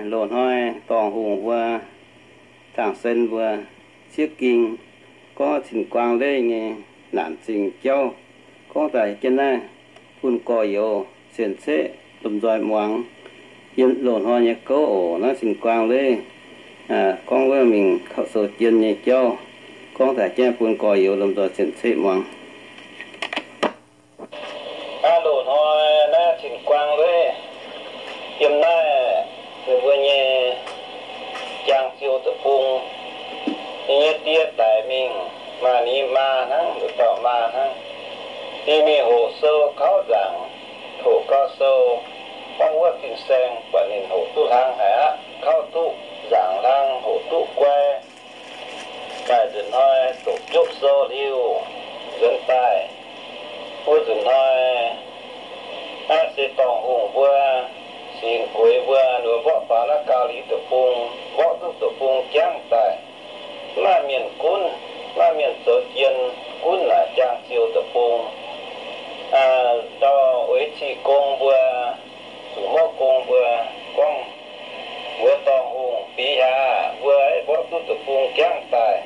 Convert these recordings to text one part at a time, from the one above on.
Loz-hnoi dorngc hungh mbuo, zaangc sen mbuo, sieqv ging, gorngv cin-guaang leiz nyei naanc zingh jauv, gorngv daaih jienv naaiv bun gorx-youz cien-ceqv lomh nzoih muangx. Yiem loz-hnoi nyei gouv oc, naaiv cin-guaang leiz gorngv wuov mingh kauv sou jien nyei jauv, gorngv daaih jienv bun gorx-youz lomh nzoih cien-ceqv muangx. Aa, loz-hnoi naaiv cin-guaang leiz yiem naaiv ninh mbuo nyei Jaang Ziou deic-bung, ninh nyei die daic mingh, maaih ninh maa hnangv, nduqc dauh maa hnangv. Ninh mingh hoqc sou kauv nzaangc, hoqc gau sou, gorngv wuov fin-saeng buatc ninh hoqc duqv hlang haic aqv, kauv duqv nzaangc hlang, hoqc duqv guai. Daaih nzunc hnoi doqc biopv sou liuz, nzuonx daaih. Wuov nzunc hnoi naaiv se dorngh hungh mbuo, singx gueix mbuo, ninh mbuo mborqv faaux naaiv Gau Liz deic-bung, mborqv duqv deic-bung jangv daaih. Mv maaih mienh gunv, mv maaih mienh zoux jien gunv naaic Jaang Ziou deic-bung. Ndau oix cih gong mbuo, zuqc mborqv gong mbuo gorngv, mbuo dorngh hungh bieqc haac, mbuo mborqv duqv deic-bung jangv daaih.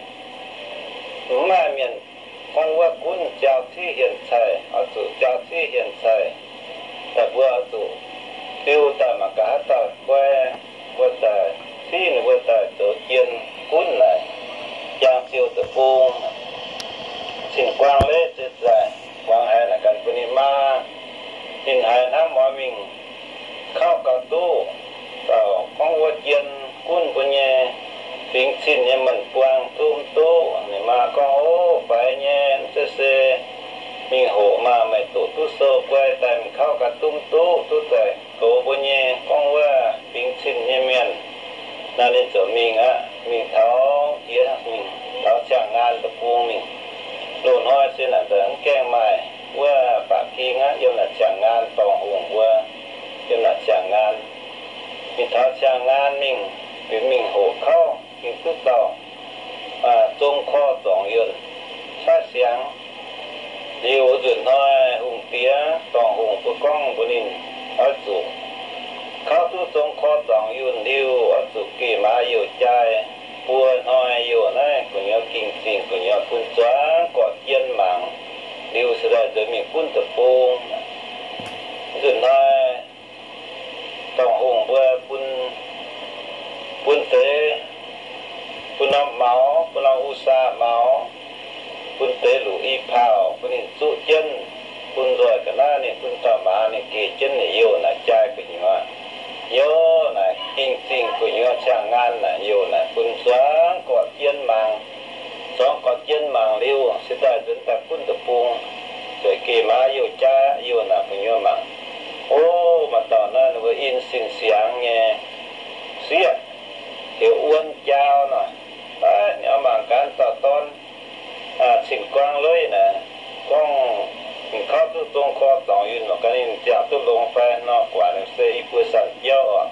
Mv maaih mienh gorngv wuov gunv jaau civ hienx cai, oix zuqc jaau civ hienx cai. Daaih mbuo oix zuqc fiu daaih mangc gaax haaix dauh guai, mbuo daaih civ ninh mbuo daaih zoux jien gunv naaic Jaang Ziou deic-bung. Cin-guaang leiz ziouc daaih muangx haiz naaic ganh bun ninh maa. Ninh haiz hnangv mbuo mingh kauv gauh duqv, dauh gorngv wuov jien gunv mbuo nyei fingx cin nyei maanc buang duqv mv duqv. Ninh maa gorngv, Ov, faix nyei, mv zeiz se mingh hoqc maah, meih doqc duqv sou guai daaih mingh kauv gauh duqv mv duqv, duqv daaih goux mbuo nyei gorngv wuov fingx cin nyei mienh. Naaiv ninh ziouc mingh aqv, mingh taux jiex mingh taux Ziangh Ngaan deic-bung mingh. Loz-hnoi se naaic daaih mv gaengh maaih wuov baac ging aqv, yiem naaic Ziangh Ngaan dorngh hungh mbuo, yiem naaic Ziangh Ngaan. Mingh taux Ziangh Ngaan mingh, mingh hoqc kauv, mingh duqv dauh zong korv zorngc yuonh caaiv siangx. Liuz nzunc hnoi hungh diex dorngh hungh mbuo gorngv mbuox ninh, oix zuqc kauv duqv zong korv zorngc yuonh liuz, oix zuqc geh maaz youh jai buo hnoi youh naaiv gu'nyuoz ging zingh gu'nyuoz bun zuangx gorqv jien mangc liuz se daaih nzuonx mingh gunv deic-bung. Nzunc hnoi dorngh hungh mbuo bun, bun deix, bun norm maux, bun norm u-saa maux, bun deix luqc i pauh bun ninh zuqv jienv, bun nzoih ga'naaiv ninh bun dauh maaz ninh geh jienv ninh youh naaic jai gu'nyuoz. Youh naaic ging zingh gu'nyuoz Ziangh Ngaan naaic youh naaic bun zuangx gorqv jien mangc. Zuangx gorqv jien mangc liuz se daaih nzuonx daaih gunv deic-bung, zueiz geh maaz youh jaav youh naaic gu'nyuoz mangc. O, maaih dauh naaiv ninh mbuo in sin siangx nyei sieqv, heuc Wuon Jaa nor. Naaiv ninh oix mangc gaax dauh dorn cin-guaang leiz naaic, gorngv ninh kauv duqv zong korv zorngc yunh mangc gaax ninh ziangh duqv longx fai nor, guaax ninh se i buo sanh jauv oc.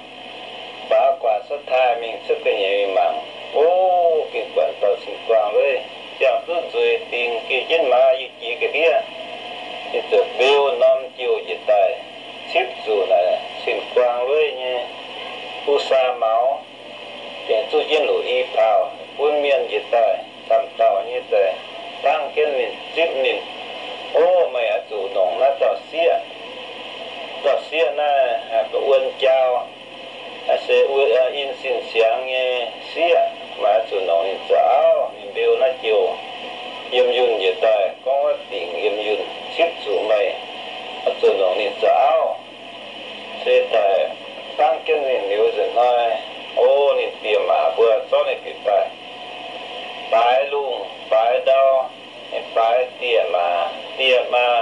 Baac guaax cuotv taaih mingh cuotv ga'nyiec mingh mangc, o, gengh buatc dauh cin-guaang leiz ziangh duqv nzueic dingc, geh jienv maaz yie jiex ga'ndiev. Ninh ziouc mbeu norm jouh njiec daaih cipv zuqc naaic cin-guaang leiz nyei u-saa maux, gengh zuqv jienv luqc i pauh bun mienh njiec daaih camv dauh nyei daaih dangv jienv ninh, zipv ninh. O, meih oix zuqc nongc naaiv dauh sieqv. Dauh sieqv naaiv, Wuon Jaa, se in sin siangx nyei sieqv, meih oix zuqc nongc ninh zoux auv. Ninh mbeu naaiv jouh yiem yunh njiec daaih gorngv wuov dingc yiem yunh cipv zuqc meih, oix zuqc nongc ninh zoux auv. Se daaih dangv jienv ninh liuz nzunc hnoi, o, ninh diex maac mbuo zorqv ninh bieqc daaih baaix lungh baaix ndau, baaix diex maac diex maa,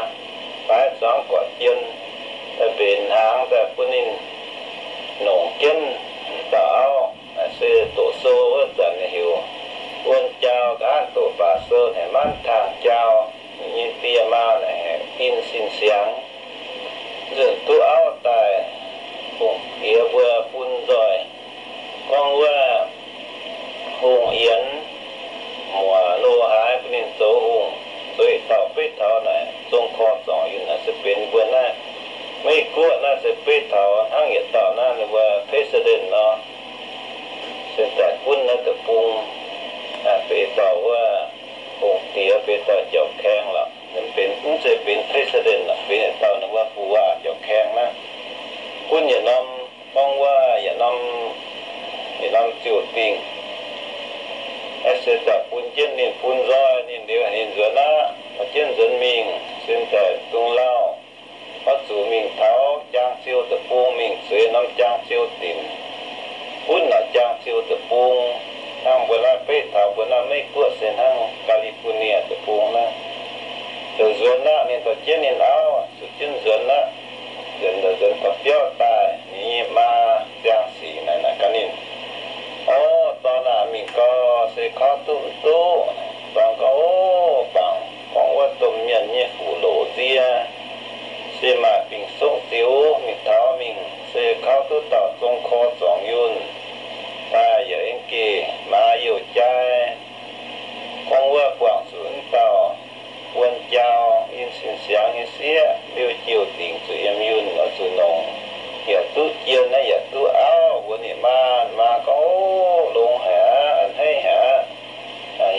baaix zuangx gorqv jien, mbenc hnaangx daaih bun ninh nongc jienv dauh auv. Se doqc sou wuov zanc ninh heuc Wuon Jaa, nqa'haav doqc baac sou haic, Manv Tang Jaa. Ninh nyei diex maa naaic In Sin Siangx. Nzunc duqv auv daaih, hungh diex mbuo bun nzoih gorngv wuov hungh yienx muoc loz-haaix bun ninh zoux hungh, zoux yietc dauh beiv taux naaic zong korv zorngc yunh naaic se benx mbuo naaiv Meiv Guoqv naaiv se beiv taux hnangv yietc dauh naaiv ninh mbuo president nor. dauh wuov hungh diex benx dauh jauv-kaeng lorqc. Mv zeiz benx president lorqc, benx dauh ninh wuov buv waac jauv-kaeng naaiv. Gunv yietc norm, gorngv wuov yietc norm, yietc norm ziouc dingc. Aeqv, se daaih bun jienv ninh, bun nzoih ninh liuz, ninh nzuonx aqv. Taux jienv nzuonx mingh, sin daaih dungz lauh, oix zuqc mingh taux Jaang Ziou deic-bung, mingh zueiz norm Jaang Ziou dinc, gunv naaic Jaang Ziou deic-bung. Hnangv mbuo naaiv beiv taux mbuo naaiv Meiv Guoqv se hnangv California deic-bung naaiv. Ziouc nzuonx aqv, ninh dorh jienv ninh auv zuqc jienv nzuonx aqv. Nzuonx, nzuonx taux biauv daaih, ninh nyei maa ziangh sic naaic, naaic gaax ninh, O, dorn aac, mingh gau, se kouv duqv mv duqv? Dorn gorngv, O, bangc gorngv wuov domh mienh nyei fuqv-loqc nzie, se maaih bingh sokv ziux, mingh taux mingh se kouv duqv dauh zong kor zuangx yunh daaih yaac aengx geh maaz youh jai. Gorngv wuov buangh zuqc wuov dauh wuon jaau, in sin siangx nyei sieqv, liuz jiu dingc zuqc yiem yunh oix zuqc nongc, yaac duqv jien naaiv yaac duqv auv, mbuox ninh maa. Maa gorngv, O, longx haic aqv, a'hneiv haic aqv.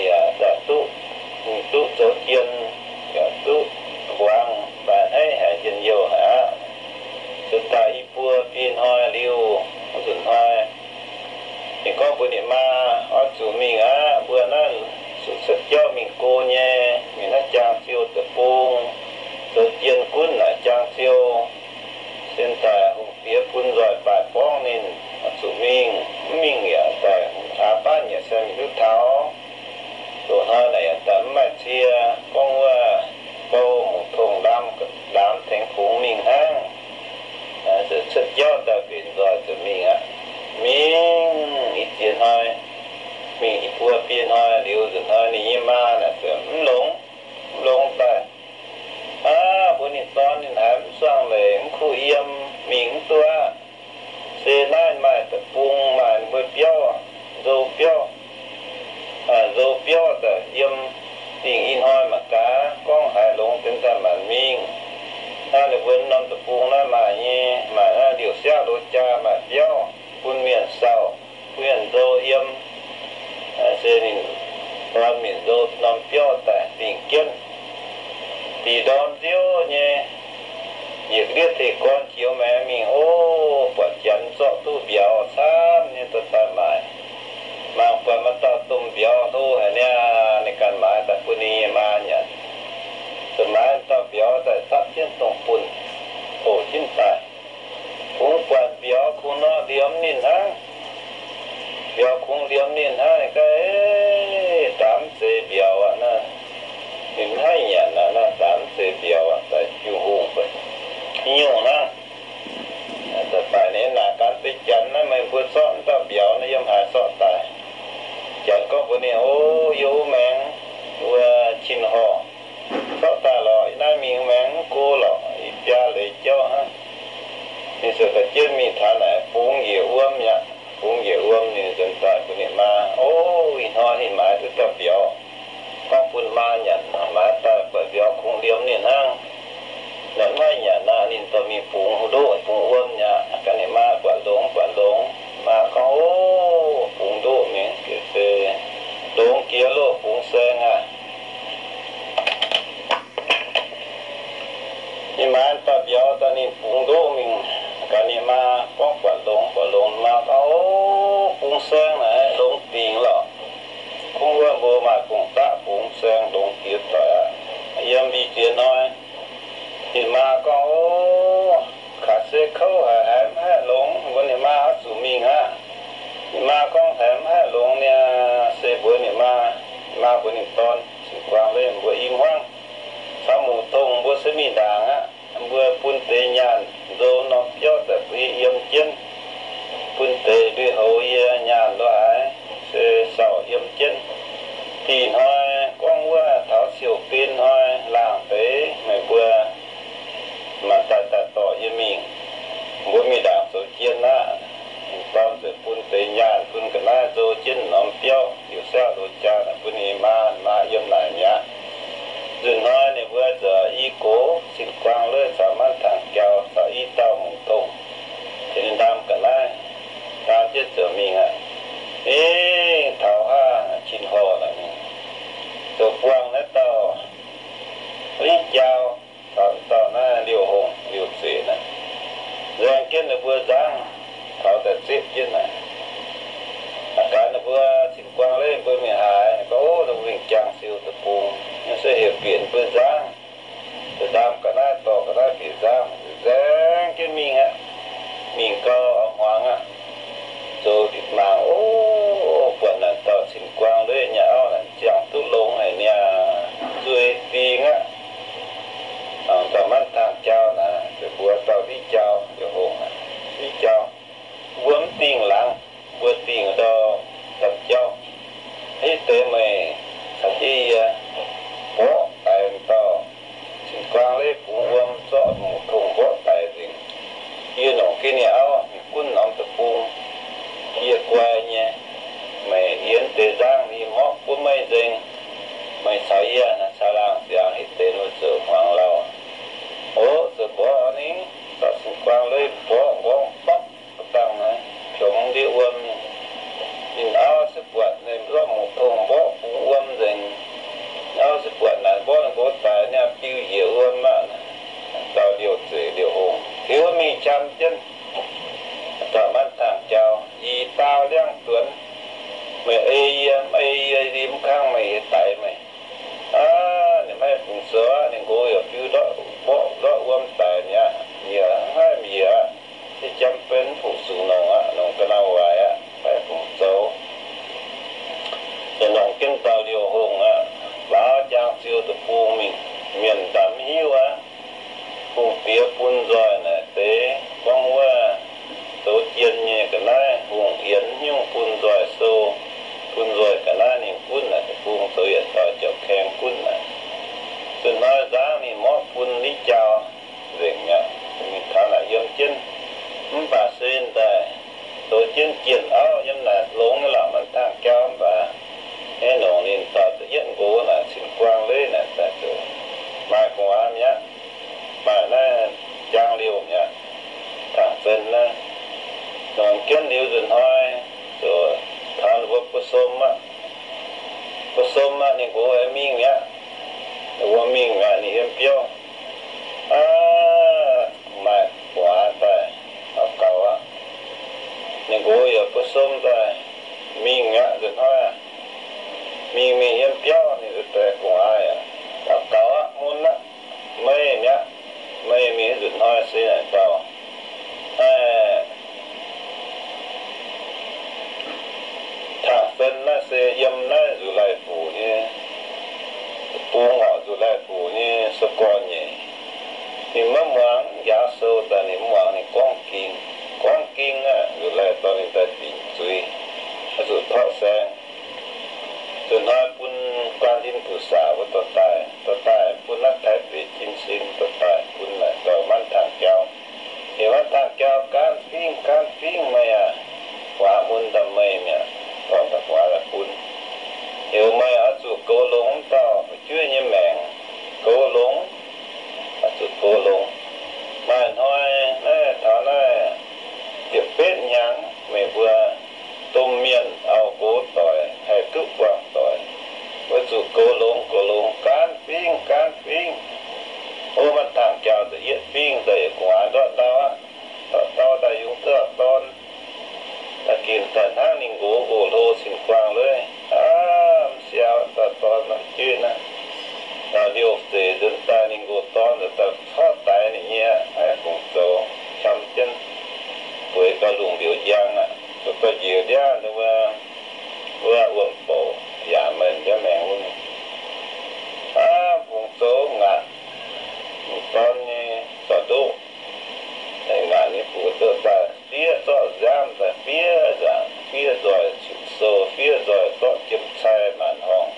Yaac daaih duqv, duqv zoux jien, yaac duqv mbuangz, mv baac a'hneiv haic, njien-youh haic aqv. Ziouc daaih i buo biei hnoi liuz, nzunc hnoi ninh gorngv mbuox ninh maa, Oix zuqc mingh aqv. Mbuo naaiv zuqc cuotv jauv mingh go nyei, mingh naaiv Jaang Ziou deic-bung, zoux jien gunv naaic Jaang Ziou. Sin daaih hungh diex bun nzoih baaih borngv ninh, oix zuqc mingh. Mv mingh yaac daaih aav baav nyiec se mingh duqv taux. Loz-hnoi naaic yaac daaih mv maaih cie, gorngv wuov bou mungz tongh laamz, laamz tengx bungx mingh hnangv. Ziouc cuotv jauv daaih mbenc nzoih ziouc mingh aqv. Mingh i ziex hnoi, mingh i buo biei hnoi liuz, nzunc hnoi ninh nyei maa naaic ziouc mv longx, mv longx daaih. Aav, mbuox ninh dorn ninh haiz mv suangx leiz, mv kuh yiem, mingh mv duqv aqv. Se naaiv maaih deic-bung, maaih mbuo biauv, nzou biauv, nzou biauv daaih yiem dingc i hnoi mangc gaax, gorngv haiz longx deix daaih maanc mingh. Hnangv ninh mbuo norm deic-bung naaiv maaih nyei, maaih naaiv liouc siaauv loz jaa maaih biauv bun mienh sauh, bun mienh nzou yiem. Se ninh dorn mingh nzou norm biauv daaih dingc jienv, dingc ndorm nziouv nyei, yietc liuz tengx gorn jiex maengx mingh, o, buatc janx zorqv duqv mbiauz camv nyei dorh daaih maaic. Mangc buatc maaih dauh domh mbiauz hlo haic niaa, ninh ganh maaiz daaih bun ninh nyei maa nyanc. Ziouc maaiz dauh mbiauz daaih zapv jienv dongh bunh, hoqc jienv daaih. Kungx buatc mbiauz kungx nor liemh ninh hnangv. Mbiauz kungx liemh ninh hnangv, ninh gaav, Daaih mv zeiz mbiauz aqv naaiv. Ninh mv haih nyanc aqv naaiv, daaih mv zeiz mbiauz aqv, daaih jung hungh, nyungc hnangv. Daaih ninh naaic ganh deix janx naaiv, meih mbuo zorqv mv dauh mbiauz naaiv yiem haaix zorqv daaih? Janx gorngv mbuox ninh, O, yie wuov maengx wuov cin-horh zorqv daaih lorqc. Yie naaiv mingh maengx mv go lorqc, ih biaa leiz jauv hnangv. Ninh ziouc daaih jienv mingh taux naaic bungx njiec wuom mi'aqv. Bungx njiec wuom ninh nzuonx daaih mbuox ninh maa, O, ih hnoi ninh maaiz duqv dauh mbiauz, gorngv bun maa nyanc. Maaiz daaih buatc mbiauz kungx liemh ninh hnangv. Naaic mv haih nyanc aqv, ninh dorh mingh bungx ndoqv bungx wuom mi'aqv. Gaax ninh maa buatc longx buatc longx. Maa gorngv, O, bungx ndoqv mingh se longx jiex loh, bungx saeng aqv. Ninh maaiz dauh mbiauz daaih ninh bungx ndoqv mingh. Gaax ninh maa gorngv buatc longx buatc longx. Maa gorngv, O, bungx saeng naaic longx dingc lorqc. Kungx wuov mbuo maaih gong-daqv bungx saeng longx jiex doic aqv. Yiem i ziex hnoi, ninh maa gorngv, O, kaax se kouv haic, haiz mv haih longx. Mbuox ninh maa, Oix zuqc mingh aqv. Ninh maa gorngv, Haiz mv haih longx niaa. Se mbuox ninh maa, ninh maa mbuox ninh dorn, Cin-Guaang, mbuo i hmuangv caux Mungz Tongh mbuo se mingh ndaangc aqv. Mbuo bun deix nyaanh nzou norm biauv daaih bun yie yiem jienv, bun deix lui-houx yie nyaanh lo haaix se sauh yiem jienv. Dih hnoi gorngv wuov taux siou-ben hnoi laangh deix meih mbuo maanc daaih daaih dorh yie mingh. Mbuo mingh ndaangc zoux jien aqv. Dorn ziouc bun deix nyaanh bun ga'naaiv nzou jienv norm biauv, liouc siaauv loz jaa naaic bun ninh maa, maa yiem naaic mi'aqv. Nzunc hnoi ninh mbuo ziouc i gox, Cin-Guaang Leiz caux Manv Tangx Jaux caux i dauh Mungz Tongh, tengx ninh ndaam ga'naaiv, ndaam jienv ziouc mingh aqv. Ih, taux haav Cin Horh naaic, guai nyei. Meih yiem deix nzangv, yie mborqv gunv meih nzengc. Meih caux yie caux laangh ziangx hitv deix, mbuo ziouc hmuangx lauh. Oc, ziouc mborqv ninh, dorh cin-guaang leiz mborqv nqorngv bapv dangh naaiv, piomx ndiev wuom. Ninh auv se buatc ninh zorqv muc tong mborqv bungx wuom nzengc. Auv se buatc naaic mborqv ninh nqox daic, ninh biu njiec wuom aqv. Dauh liouh zeic liouh hungh tiuv mingh qam jienv, dauh manv tangh jauv, yie daauh liangv duonx, meih ei yie, mv ei yie, yie mv kangv meih, yie daix meih. Aav, ninh maiv haih fungc zoux aqv. Ninh nqox yaac biu ndortv mborqv ndortv wuom daic mi'aqv. Yaac mv haih mieqc aqv. Se jam benx mv fungc zuqc nongc aqv, nongc ga'naaiv waaic aqv, maiv haih fungc zoux. Yaac nongc jienv dauh liouh hungh aqv, lauz jaang ziux deic-bung mingh, mienh ndamv mv hiuv aqv. Hungh diex bun nzoih naaic deix gorngv wuov zoux jien nyei ga'naaiv, hungh yienx nyungc bun nzoih sou, bun nzoih ga'naaiv ninh gunv naaic, deic-bung zoux yietc dauh jauv-kaeng gunv naaic. Zuqc hnoi nzangv ninh mborqv bun Li Jauv nzengc mi'aqv. Ninh taux naaic yiem jienv, mv baac se daaih zoux jienv jienh auv yiem naaic longx nyei lorqc, manv tangh jauv mv baac, hnangv nongc ninh dauh da'yietv nqox naaic cin-guaang leiz naaic daaih zoux, maaih gu'nguaaz mi'aqv. Maaih naaiv jaang liouh mi'aqv, tangh zen naaiv. Nongc jienv liuz nzunc hnoi, ziouc taux ninh mbuo buoz som aqv. Buoz som aqv, ninh nqox mingh mi'aqv. Ninh mbuo mingh mi'aqv, ninh yiem biauv. Aav, maaih gu'nguaaz daaih daux gaux aqv. Ninh nqox yaac buoz som daaih mingh mi'aqv nzunc hnoi aqv. Mingh mingh yiem biauv, ninh nzuih daaih gu'nguaaz yaac daux gaux aqv, mun aqv, meih mi'aqv. Meih mingh nzunc hnoi se naaic dauh, naaiv tangh zen naaiv se yiem naaiv Nzuih Laih Fuc nyei, bung horc Nzuih Laih Fuc nyei se gorx-nyeic. Ninh maiv muangx, njaaux sou daaih ninh mv muangx, ninh gorngv ging, gorngv ging aqv. Nzuih Laih dorh ninh daaih dingc zuiz, oix zuqc torqv saeng. Nzunc hnoi bun Guan Tin Buoz-Saac mbuo dorh daaih, dorh daaih bun naaiv Taiv Beic Jin Sin, dorh daaih bun naaic dauh Manv Tangh Jauv. Heuc Manv Tangh Jauv gaanv fingv, gaanv fingv meih aac, guaax mun daaih meih mi'aqv, dorh daaih guaax daaih bun. Heuc meih oix zuqc goux longx mv dauh fu'jueiv nyei maengc, goux longx, oix zuqc goux longx. Maaih hnoi naaiv taux naaiv ziepc betv hnyangx, meih mbuo domh mienh auv-nqox doic haih duqv buangh doic, oix zuqc goux longx, goux longx, gaanv fingv, gaanv fingv. Ov, Manv Tangh Jauv da'yietv fingv daaih yietc gu'nguaaz ndortv ndau aqv. Ndortv ndau daaih yungz duqv dorn. Daaih ginc daaih hnangv ninh nqox nqox hlo cin-guaang leiz aqv, m'siau daaih dorn norm jueiv naaiv. Liouh zeic nzuonx daaih ninh nqox dorn daaih corc daix ninh nyei, maiv fungc zoux, qam jienv bueix gauh lungh ndiex njang aqv. Zuqc gauh njiec ndiangv wuov, wuov wuom-bouc yaac meih ndiangv maengx wuov. Aav, fungc zoux ngaatc dorn nyei zorc ndoqv. Ngaatc nyei fuc duqv daaih fiev zorqv nziaamv daaih fiev nzaangc, fiev nzoih cin-sou, fiev nzoih zorqv jiem-cai maanc horngh,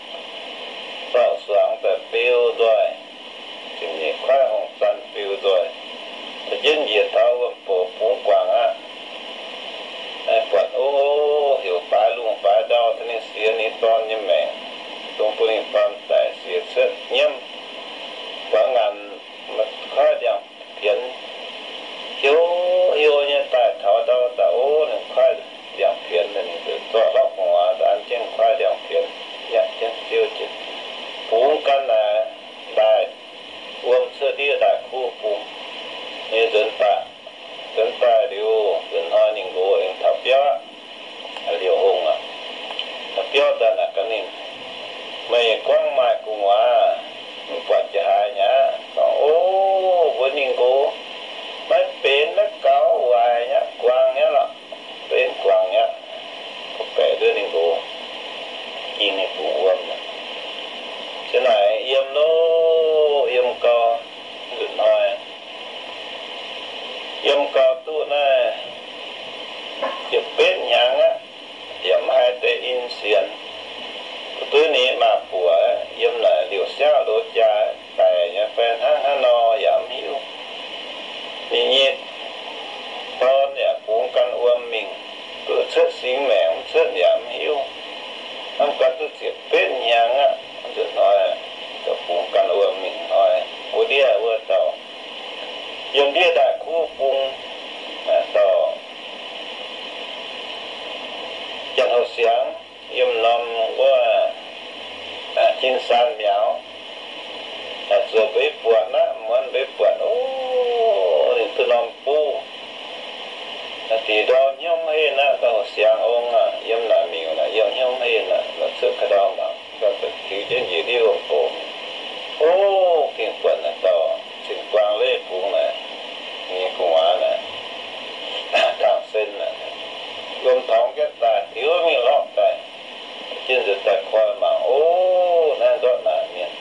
zorqv suangx daaih beu nzoih, ziepc nyeic kuaaiv horngh zanc beu nzoih, da'jienv njiec taux wuom-bouc bungx guangc aqv. Janx-houx siangx yiem norm wuov jin saan miaux, zuoqc mbeix buatc aqv, muonz mbeix buatc, o, ninh duqv norm buv. Da'nyeic ndorm hnyouv mv henh aqv, dauh houx siangx ong aac, yiem naaic miuc naaic, yiem hnyouv mv henh aqv, la'cuotv ka'ndau mangc, tiux jienv njiec ndiev gox, o, gengh buatc naaic dauh cin-guaang leiz bungx naaic, nyei gu'nguaaz naaic, tangh sen naaic, yiem torngx jienv daaih, tiux mingh lorqc daaih, jienv nzuonx daaih koi mangc, o, naaiv ndortv naaic mienh,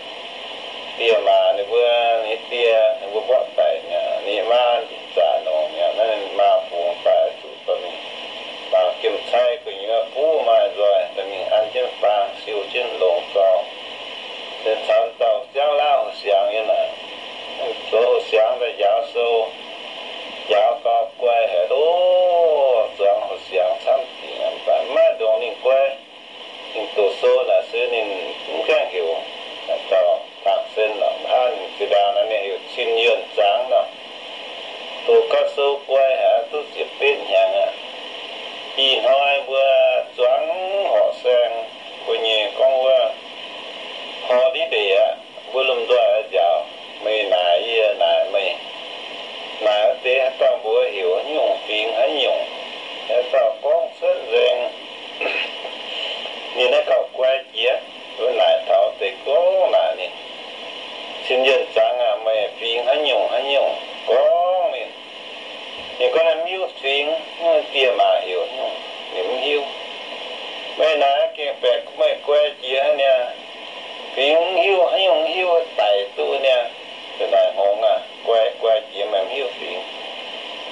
dieh maac ninh mbuo, ninh die ninh mbuo mborqv daic mi'aqv, ninh maa zaqc nongc mi'aqv, naaiv ninh maa bungx daaih zuqc dorh mingh baang jiem-cai gu'nyuoz buv maaih nzoih dorh mingh an jienv baang siou jienv longx zorng. Caux dauh ziangv laauv houx siangx nyei naaic, zoux houx siangx daaih njaaux sou, njaaux gau guai haic loh, zuangx houx siangx camv dingc, mv baac mv maaih ndongc ninh guai. Ninh doqc sou naaic se ninh mv gaengh heuc, dauh tangh sen nor, hnangv ninh zinh ndaangc naaiv ninh heuc cin yuonh zangx nor. Doqc gau sou guai haic, duqv ziepc betv hnyangx aqv. Ih hnoi mbuo zuangx horqc saeng mbuo nyei gorngv wuov holiday aqv, mbuo lomh nzoih nziaauc, meih naaic yie naaic meih, naaic wuov deix haaix dauh mbuox heuc haaix nyungc fingx haaix nyungc, haaix dauh gorngv cuotv nzengc, ninh naaiv gauh guai jiex. Mbuo naaic taux deix gorngv naaic ninh, cin yuonh zangx aac, meih fingx haaix nyungc haaix nyungc gorngv ninh. Ninh gorngv naaiv mv hiuv fingx, mv dieh maac heuc nyungc, ninh mv hiuv. Meih naaic gengh baeqc meih guai jiex niaa, fingx mv hiuv, haaix nyungc mv hiuv, daic duqv niaa. Naaic hngongx aac, guai guai jiex meih mv hiuv fingx.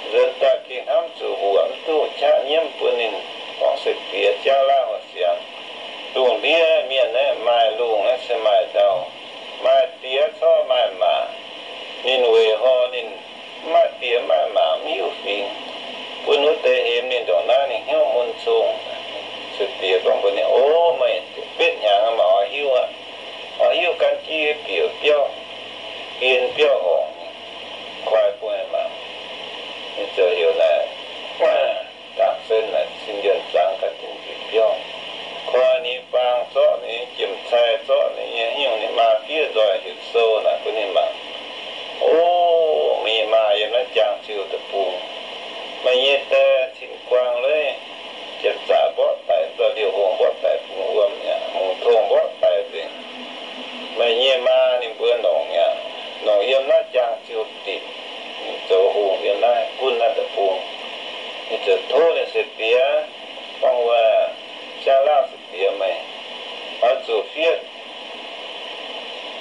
Nzuonx daaih gengh hnamv zuqc mbuoqc mv duqv qaqv nyiemv bun ninh, gorngv se diex ziangv laauh siangx. Lungh ndiev mienh naaiv maaih lungh naaiv se maaih ndau, maaih diex corc maaih maac. Ninh weic horh ninh mv maaih diex maaih maac mv hiuv fingx, bun wuov deix hemx ninh ndongc naaiv ninh hnyouv mun cong. Se diex gorngv mbuox ninh, O, meih betv hnyangx maaih oix hiuv aqv. Oix hiuv gan jienv bieqc biauv, gen biauv horngc, koi bun mangc. Ninh ziouc heuc naaic, dangc sen naaic cin yuonh zangx ganh diuc njiec biauv, koi ninh baang zorqv ninh jiem-cai, zorqv ninh nyei hnyouv, ninh maa fiev nzoih heuc sou naaic bun ninh mangc. O, meih nyei maa yiem naaiv jangx ziuh deic-bung. Meih nyei die cin-guaang leiz, janx-zaqc mborqv daic, dauh liouh hungh mborqv daic bungx wuom, mungz tong mborqv daic nzengc. Meih nyei maa ninh mbuo nongc aqv, nongc yiem naaiv jangx ziuh dinc, ninh zoux hungh yiem naaiv gunv naaiv deic-bung. Ninh ziouc tov ninh se diex gorngv wuov, Siang-laauh se diex, meih oix zuqc fiev,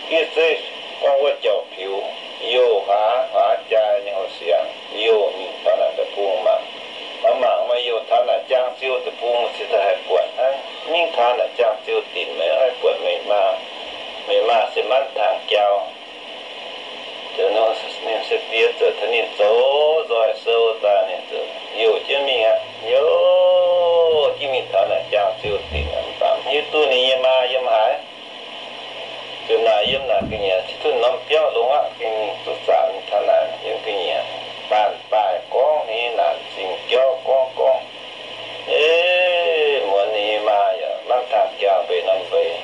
fiev zeiv gorngv wuov jauv-piux, youh huaax, huaax jaa nyei houh-siangx youh mingh taux naaic deic-bung mangc. Oix mangc meih youh taux naaic jangx ziuh deic-bung cingx daaih haih buatc hnangv. Mingh taux naaic jangx ziuh dinc meih haih buatc meih maa. Meih maa se manv tangx jaux. Ninh se diex ziouc tengx ninh zoux nzoih sou daaih, ninh ziouc youh jienv mingh aqv. Youh jienv mingh taux naaic jangx ziuh dinc, mv baac mv hiuv duqv ninh nyei maa yiem haaix. Ziouc naaic yiem naaic ga'nyiec, se duqv norm biauv longx aqv, gengh duqv zanc mingh taux naaic yiem ga'nyiec, baanh baaih gorngv ninh naanc zingh jauv gorngv gorngv. E, muonz ninh nyei maa yaac manv tangx jaux mbeix norm mbeix.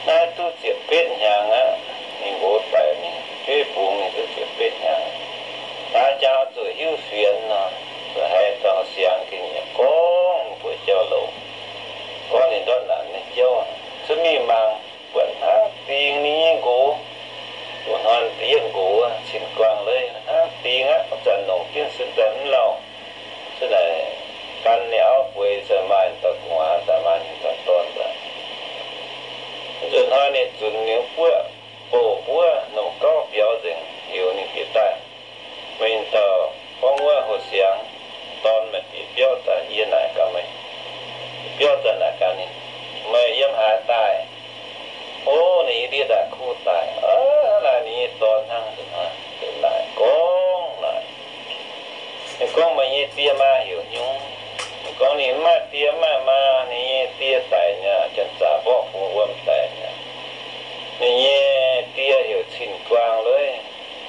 Naaiv duqv ziepc betv hnyangx aqv. Ninh nqox daic mingh, fiev bungx mingh duqv ziepc betv hnyangx. Hlaax jaux zuqc hiuv fienx nor, zuqc haiz dauh siangx ga'nyiec gorngv mbuox jauv louc, gorngv ninh ndortv naanc nyei jauv, cuotv mingh mangc, buatc hnangv dingx ninh nyei nqox. Wuov hnoi da'yietv nqox, cin-guaang leiz, hnangv dingx aqv. Zanc longc jienv sin daaih mv lauh, se naaic gan ninh auv bueix, zanc maaih dauh gu'nguaaz, zanc maaih dauh dorn nzengc. Nzunc hnoi ninh zunc ninh buoqv bouh mbuov longc gauv biaux nzengc, heuc ninh bieqc daaih. Meih dauh gorngv wuov houh siangx dorn, meih bieqc biauv daaih, yie naaic gaax meih, biauv daaih naaic gaax ninh, meih yiem haaix daaih? O, ninh yiem ndiev daaih kuv daaih. Aa, naaic ninh nyei dorn hnangv. Naaic gorngv naaic, ninh gorngv, meih nyei die maa heuc nyungc? Ninh gorngv, ninh mv maaih die mv maaih maa, ninh nyei die daic mi'aqv, janx-zaqc mborqv bungx wuom daic mi'aqv. Ninh nyei die heuc Cin-Guaang Leiz.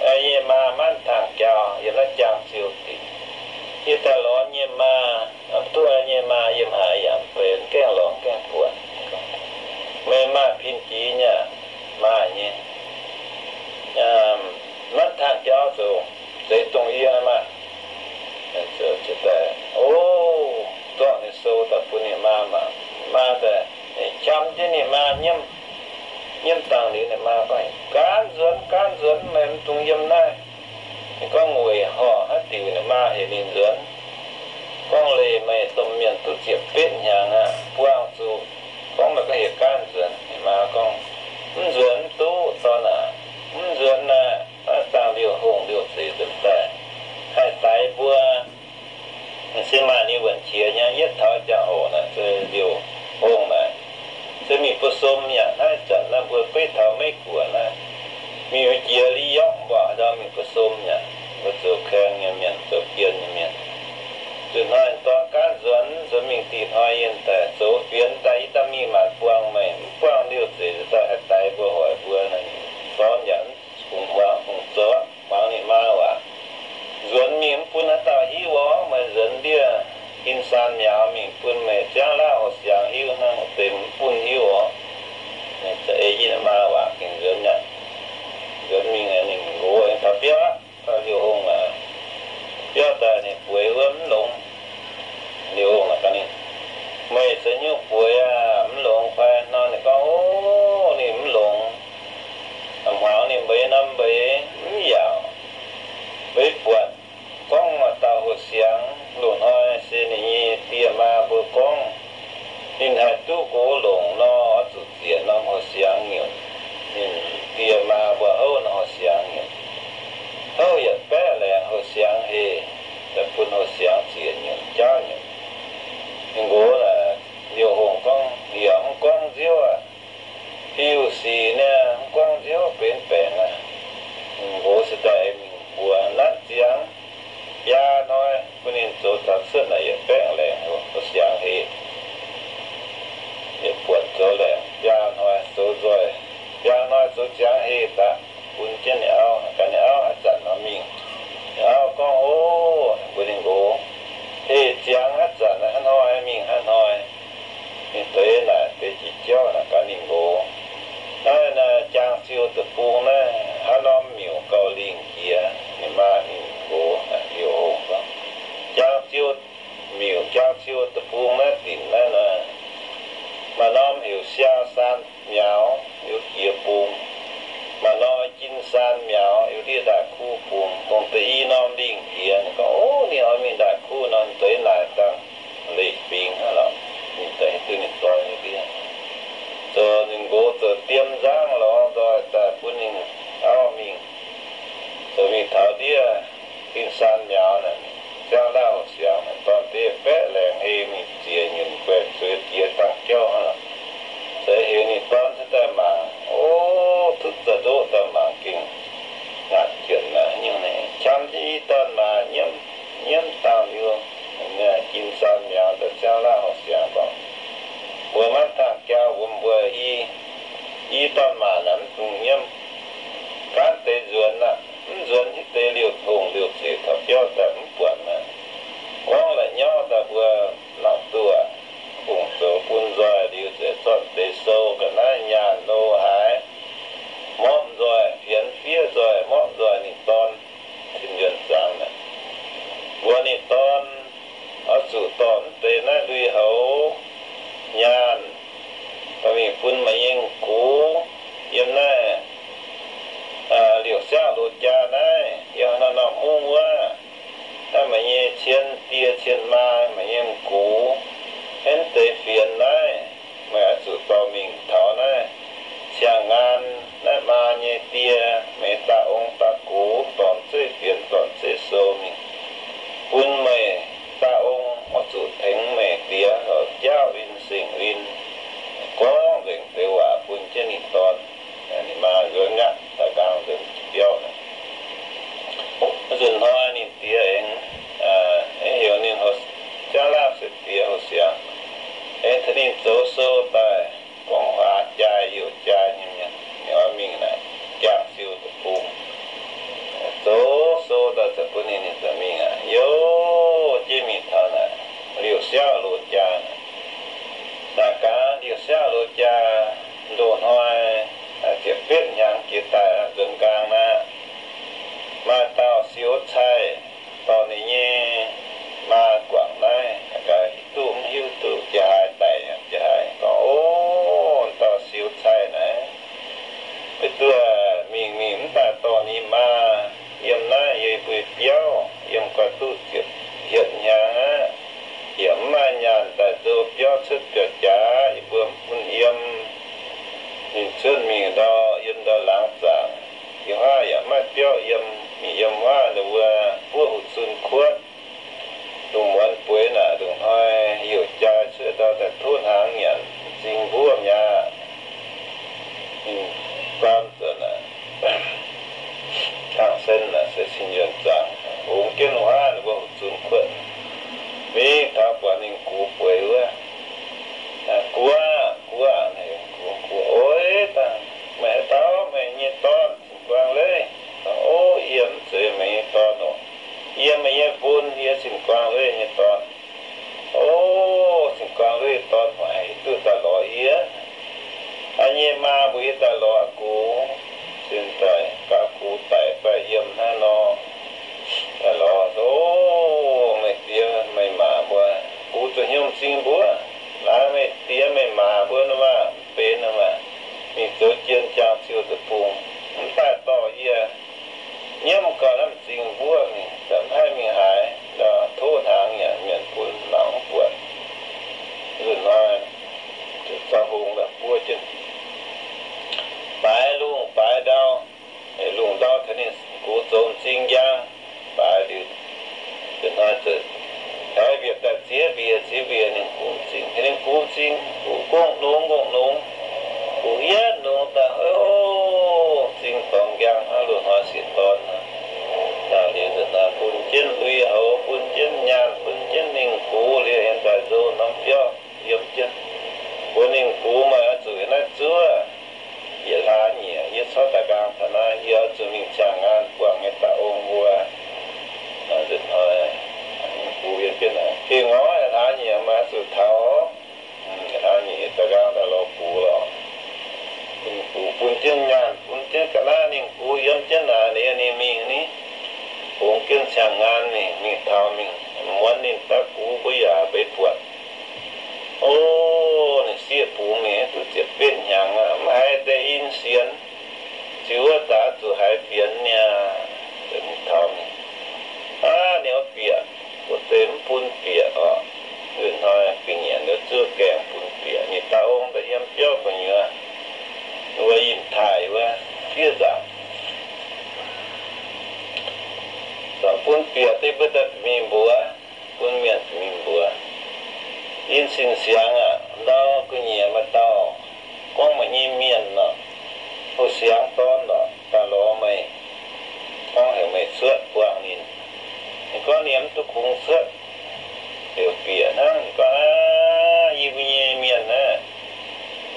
Yie nyei maa manv tangh jaux yiem naaiv jangx ziouh dinc. Yie daaih lorz nyei maa, duqv nyei maa yiem haaix yaac mv bei. daaih bun ninh maa mangc. Ninh maa daaih qam jienv ninh maa nyiemv. Nyiemv dangh liuz ninh maa gorngv, Gaanv nzuonx, gaanv nzuonx, meih mv dungx yiem naaiv. Ninh gorngv weic horc haaix diuc ninh maa heuc ninh nzuonx. Gorngv leih meih domh mienh duqv ziepc betv hnyangx aqv, buangh zuqc gorngv meih gorngv heuc gaanv nzuonx. Ninh maa gorngv, Mv nzuonx mv duqv, dorn aac. Mv nzuonx naaic, naaiv dangh liouh hungh liouh zeiz nzuonx daaih haih daix mbuo. Se maaih ninh wuonh qiex nyei, yietv taux jangx-hoc naaic se liouh hungh naaic, se mingh buo sum yaac naaiv zanc naaiv mbuo beiv taux Meiv Guoqv naaiv, mingh jiex Li York mbuoqc haaix dauh mingh buo sum yaac, mbuo zoux kaeng nyei mienh, zoux bien nyei mienh. Zuqc hnoi dorn gaanv nzuonx, nzuonx mingh dih hnoi yienh daaih zoux fienx daaih, yie daaih mingh maanc buangh meih, mv buangh liouh zeiz daaih haih daix mbuo hoic mbuo. Dorn yaac mv fungx muangx, fungx zoux, muangx ninh maa waac. Nzuonx mingh mv bun haaix dauh hiuv orqc, meih nzuonx ndiev gin saan miaux mingh bun meih ziangv lauv hoh siangx hiuv hnangv, deix mv bun hiuv orqc. Ei yie maa waac gengh nzuonx aqv. Nzuonx mingh ninh nqox taux biauv, taux liouh hungh aqv. Biauv daaih ninh bueix wuov mv longx. Liouh hungh naaic gan ninh, Meih se nyungc bueix aac, mv longx fai? Nor ninh gorngv, Ov, ninh mv longx. Hmuangx ninh mbeix norm mbeix mv yaauc. Mbeix buatc gorngv maaih dauh hoh siangx, loz-hnoi se ninh nyei die maa mbuo gorngv, ninh haih duqv nqox longc nor, oix zuqc ziec norm hoh siangx nyunc. Ninh die maa mbuo houv norm hoh siangx nyunc. Houv yietc baeqv laengz hoh siangx heh, daaih bun hoh siangx ziec nyunc jaauv nyunc. Ninh nqox naaic, liouh hungh gorngv, Yaac mv gorngv nziouv aqv. Hiuv sic niaa, mv gorngv nziouv benx baengc aqv. Ninh nqox se daaih mingh mbuox nanv ziangx biaa hnoi, bun ninh zoux taux cuotv naaic yietc baeqv laengz hoh siangx heh. Yietc buonc zoux laengz biaa hnoi zoux nzoih, biaa hnoi zoux ziangx heh daaih, bun jienv ninh auv, gan ninh auv haaix zanc nor mingh. Ninh auv gorngv, Ov, mbuox ninh nqox, heh ziangx haaix zanc hnoi mingh haaix hnoi. Ninh deix naaic deix jiex jauv naaic gan ninh nqox, Naaiv naaic Jaang Ziou deic-bung naaiv hnangv norm miuc gauh lingh jiex. Ninh maa ninh nqox liouh hungh gorngv, Jaang Ziou miuc, Jaang Ziou deic-bung naaiv dinc naaiv nor, maaih norm heuc Siaa Saan Miaux, liuz jiex bung. Maaih norm Jin Saan Miaux, liuz ndiev ndaaic kuv bung. Dongh deix i norm lingh jiex. Ninh gorngv, Ov, ninh oix mingh ndaaic kuv nor, deix naaic dangh leiz fingx hnangv lorqc. Ninh deix duqv ninh dorn nyei ndiev. Zoux ninh nqox zoux diem nzangv lorz nzoih daaih bun ninh auv mingh. Zoux mingh taux ndiev Jin Saan Miaux naaic, ziangv lauh siangx naaic, dorn deix baeqv laengz heh mingh ziec nyunc guaix zueiz jiex dangh jauv hnangv lorqc. Se heuc ninh dorn cuotv daaih mangc, ov, duqv za'ndoqv daaih mangc gengh ngaatc jienv naaic nyungc naaic, qam jienv i dorn maaz nyiemv, nyiemv dangh liuz, Jin Saan Miaux daaih ziangv lauh siangx gorngv, Mbuo maiv tangh jauv mbuox mbuo i, i dorn maaz naaic mv dungx nyiemv. Gaanv deix nzuonx aqv. Mv nzuonx hitv deix liouh hungh liouh zeic taux biauv daaih mv buatc aqv. Gorngv la'nyauv daaih mbuo nangc duqv aqv. Hungh zoux bun nzoih liuz, zorqv deix sou ga'naaiv nyaanh lo haaix, morpv nzoih, fienx fiev nzoih, morpv nzoih ninh dorn, cin yuonh zangx naaic, mbuox ninh dorn, Oix zuqc dorh mv deix naaiv lui-houx nyaanh daaih mingh bun meih nyei m'gux yiem naaiv liouh siauv loz jaa naaiv, yiem norm-norm mungv wuov. Naaiv meih nyei cien die cien maa, meih nyei m'gux, henv deix fienx naaiv, meih oix zuqc dorh mingh taux naaiv siang-ngaan naaiv maa nyei die, meih da'ong da'gux, dorn zeiv fienx dorn zeiv sou mingh, bun meih da'ong oix zuqc tengx meih diex lorz jaauv win singx win. Gorngv nzengc deix waac bun jienv ninh dorn. Ninh maa nzuonx aqv, daaih nqaang nzuonx biauv. Nzunc hnoi ninh diex aengx heuc ninh, Jaav Laauv se diex hoh siangx, aengx tengx ninh zoux sou daaih gorngv huaax jaaix youc jaaix nyei mienh, ninh oix mingh naaic Jaang Ziu deic-bung. Zoux sou daaih za'gengh bun ninh, ninh ziouc mingh aqv. Youc jienv mingh taux naaic liouh siauv loz jaa. Naaic gaax liouh siauv loz jaa, ndoh hnoi ziepc betv hnyangx jiex daaih nzuonx nqaang naaiv, maaih dauh siou caih dorh ninh nyei maa guangc naaiv, gaax hiuv duqv mv hiuv duqv. cuotv biauv-jaax, yie mbuo mv bun yiem. Ninh cuotv mingh ndau, yiem ndau laangz zaangc. Yiem huaav yaac maiv biauv yiem, mingh yiem huaav ninh mbuo buov huv zunh kuotv. Lungh muonz bueix naaic, ndongc hnoi youc jaa cuotv ndau daaih tov hnaangx nyanc, m'zing mbuov mi'aqv. Ninh guaan nzuonc aqv. Kangh sen naaic se cin yuonh zaangc, hungx jienv huaav ninh mbuo huv zunh kuotv. Mingh taux buatc ninh gux bueix wuov. Gux aah, gux aah, gux, gux, oix dangh, meih haaix dauh? Meih nyei dorn, Cin-Guaang Leiz. O, yie mv zeiz meih nyei dorn oc. Yie meih nyei fun, yie Cin-Guaang Leiz nyei dorn. O, Cin-Guaang Leiz dorn, meih duqv daaih lorz yie? Aa, nyei maa mbuox yie daaih lorz gux. Cin daaih gaax gux daic fai yiem hnangv nor. Daaih lorz, o, meih diex meih maa mbuo, gux zoux hnyouv m'zing mbuov. Naaiv meih diex meih maa mbuo nor maah, mv benx nor maah. Mingh zoux jien jaang ziouh deic-bung, mv daaih dorh yie. Nyiemv gau naaiv m'zing mbuov mingh, daaih mv haih mingh haaix, tov hnaangx nyanc, mienh bun mangc mv buatc. Nzunc hnoi, zaux hungh daaih buov jienv, baaix lungh baaix ndau. Lungh ndau taux ninh gux zoux m'zing njang, baaix liuz, nzunc hnoi zoux, taux mbiec daaih ziex mbiec, ziex mbiec ninh gux m'zing, taux ninh gux m'zing, gux ngongh nungx ngongh nungx, gux yietv nungx daaih, o, m'zing dorngx njang hnangv loz-hnoi sieqv dorn. Daaih liuz nzunc hnoi bun jienv lui-houx, bun jienv nyaanh, bun jienv ninh gux liuz, aengx daaih nzou norm biauv yiem jienv, mbuox ninh gux, meih oix zuqc yiem naaiv zuov yietc hlaax nyieqc, yie corc daaih nqaang taux naaiv, yie oix zuqc mingh ziangh ngaanc buangh nyei dauh ong mbuo. Nzunc hnoi ninh gux yiem jienv, gengh oix hlaax nyieqc meih oix zuqc taux, hlaax nyieqc daaih nqaang daaih lorz gux lorqc. Ninh gux bun jienv nyaanh, bun jienv ga'naaiv ninh gux yiem jienv naaic, ninh mingh ni, hungx jienv ziangh ngaanc mingh, mingh taux mingh muonz ninh daaih gux mbuo yaac mbeix buatc. O, ninh sieqv bungx ninh duqv ziepc betv hnyangx aqv, mv haiz deix in sienx. Ziux wuov daaih zuqc haiz fienx niaa, mingh taux mingh, aav, ninh oix bieqc, mbuo zeiz mv bun bieqc oc. Nzunc hnoi ga'nyiec liuz zuov gaengh bun bieqc. Ninh dauh ong daaih yiem biauv gu'nyuoz, wuov yinh taaih wuov fiev nzaangc, zanc bun bieqc deix mbuo daaih mingh mbuox, bun mienh mingh mbuox. Yinh sin siangx aqv, ndau gu'nyiec maaih dauh gorngv meih nyei mienh nor, hoh siangx dorn nor, daaih lorz meih, gorngv heuc meih cuotv buangh ninh. Ninh gorngv ninh mv duqv kungx cuotv, heuc bieqc hnangv. Ninh gorngv, aav, yie mbuo nyei mienh aeqv,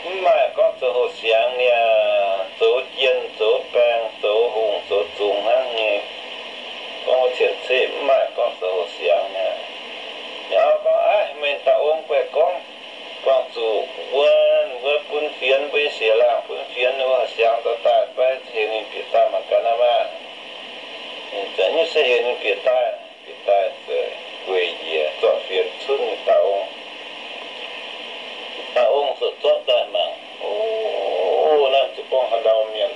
mv maaih gorngv zoux hoh siangx niaa, zoux jien, zoux baeng, zoux hungh, zoux zungx hnangv nyei. Gorngv wuov cien-ceqv mv maaih gorngv zoux hoh siangx niaa. Ninh gorngv, aav, meih dauh ong guaih gorngv, buangh zuqc mbuo, mbuo bun fienx, mbuo nyei sieqv-laangh bun fienx, mbuo siangx dorh daaih fai, heuc ninh bieqc daaih mangc gaax naaiv maah. Ninh zanc nyutc se heuc ninh bieqc daaih, bieqc daaih weic njiec zorqv fienx cunv ninh dauh ong. Dauh ong ziouc zorqv daaih mangc, o, naaiv zuqc gorngv haaix ndau mienh.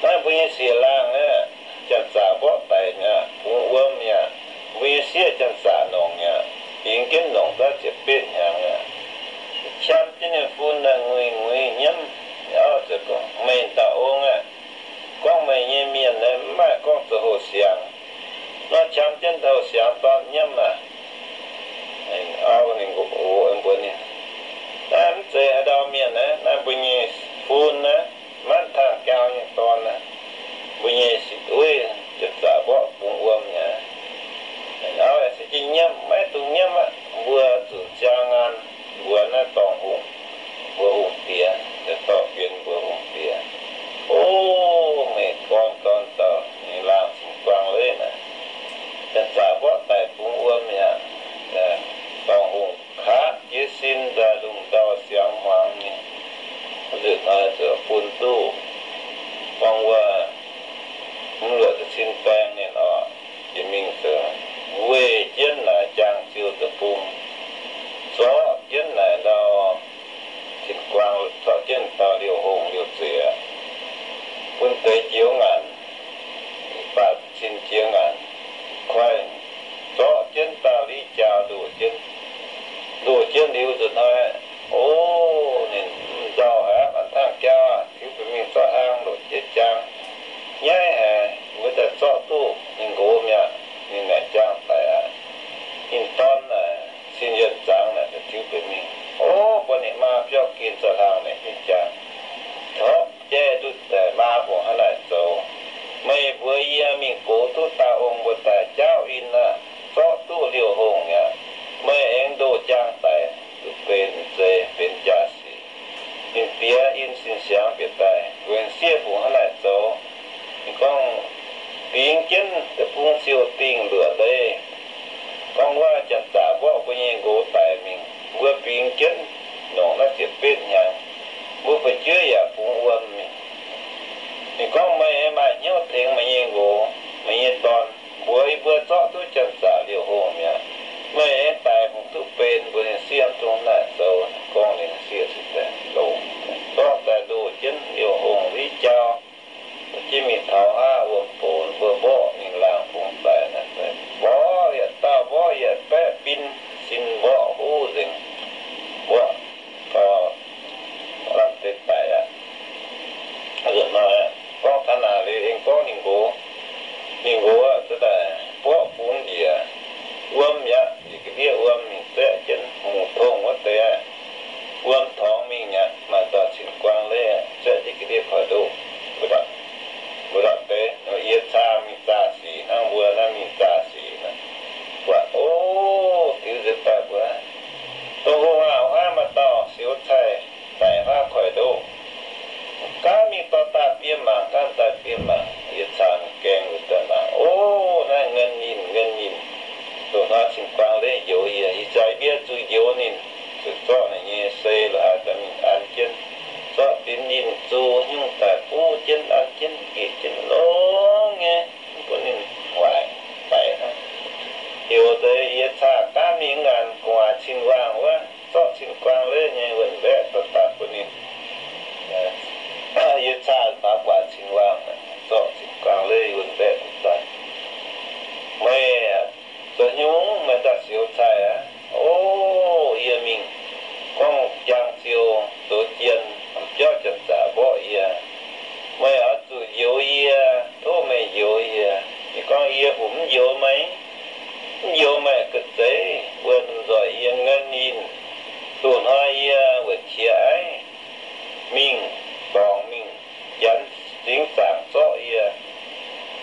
Naaiv mbuo nyei sieqv-laangh aeqv, janx-zaqc mborqv daic mi'aqv, bungx wuom mi'aqv. Mbuo nyei sieqv janx-zaqc nongc mi'aqv, bingx jienv nongc daaih ziepc betv hnyangx mi'aqv. Qam jienv ninh fun naaic nguiz-nguiz nyiemv. Auv ziouc gorngv, meih dauh ong aeqv, gorngv meih nyei mienh aeqv, mv maaih gorngv zoux hoh siangx. Nor qam jienv hoh siangx dorn nyiemv aqv. Auv ninh mbuox ninh, naaiv mv zeiz haaix ndau mienh aeqv, naaiv mbuo nyei fun aeqv, manv tangh jaa nyei dorn aeqv, mbuo nyei sipv dueiv, janx-zaqc mborqv bungx wuom mi'aqv. Auv se jiex nyiemv, maiv dungx nyiemv aqv, mbuo zuqc ziangh ngaanc mbuox naaiv dorngh hungh, mbuox hungh diex, dorh fienx mbuox hungh diex. O, meih gorn gorn dauh, ninh laangh cing-guaang leiz naaic, janx-zaqc mborqv daic bungx wuom mi'aqv. Dorngh hungh kaatv jiez sin. ziangx bieqc daaih, mbuo sieqv fungc hnangv naaic zoux. Ninh gorngv, bingx jienv deic-bung siou dingh luoqc leiz. Gorngv wuov janx-zaqc mborqv mbuo nyei nqox daic mingh, mbuo bingx jienv longc naaiv ziepc betv hnyangx, mbuo fu'jueiv yaac bungx wuom mingh. Ninh gorngv, meih maaih hnyouv tengx meih nyei nqox, meih nyei dorn, mbuox yie mbuo zorqv duqv janx-zaqc liouh hungh mi'aqv. Meih aengx daic fungc duqv benx mbuo nyei sieqv dongh naaic zoux. Gorngv ninh sieqv se daaih longx, zorqv daaih ndoh jienv liouh hungh liv jauv. Jienv mingh taux haav wuom-boc, mbuo mborqv ninh laangh bung daic naaic, mborqv yietc dauh mborqv yietc baeqv bin, sin mborqv huv nzengc, mborqv gau, lamh deix daic aqv. Nzunc hnoi gorngv taux naaic liuz, aengx gorngv ninh nqox, ninh nqox se daaih mborqv bungx njiec wuom mi'aqv, njiec ga'ndiev wuom mingh zaeqv jienv hungh tongh wuov deix aqv. Wuom torngx mingh mi'aqv, maaih dauh cin-guaang leiz zaeqv jienv ga'ndiev koiv-ndoqv. Mbuo ndortv deix, yie caa mingh zaah sic hnangv, mbuo naaiv mingh zaah sic naaic, buatc, o, diuh nzengc daaih mbuo, dongh hungh aac, hnangv maaih dauh siouc cai daic hnangv koiv-ndoqv. Gaanv mingh dorh daaih bieqc mangc, gaanv daaih bieqc mangc. Yie caa mingh gaeng daaih mangc, o, naaiv Ngen Yinh, Ngen Yinh. Dongh hnoi cin-guaang leiz njoux yie, ih zanc yie zuqc njoux ninh, zuqc zorqv ninh nyei sei la'haaix daaih mingh an jienv, zorqv dinx yinh zuqc nyungc daaih buv jienv, an jienv, nqeqc jienv longx nyei, mv bun ninh waaic daic hnangv. Heuc deix yie caa gaanv mingh ngaanc gu'nguaaic cin-waangh wuov, zorqv cin-guaang leiz nyei wuonh mbaeqv dorh daaih bun ninh. Yie caa faaux gu'nguaaic cin-waangh, zorqv cin-guaang leiz wuonh mbaeqv dorh daaih. Meih zoux nyungc, meih daaih siouc cai aqv. O, yie mingh gorngv jang ziou zoux jien, biauv janx-zaqc mborqv yie. Meih oix zuqc njoux yie, tov meih njoux yie. Ninh gorngv, yie fungc mv njoux meih, mv njoux meih ga'zeiz, mbuo nzoih yie Ngen Yinh. Dongh hnoi yie weic qiex aiv mingh dorngc mingh, janx zingx zaangc zorqv yie.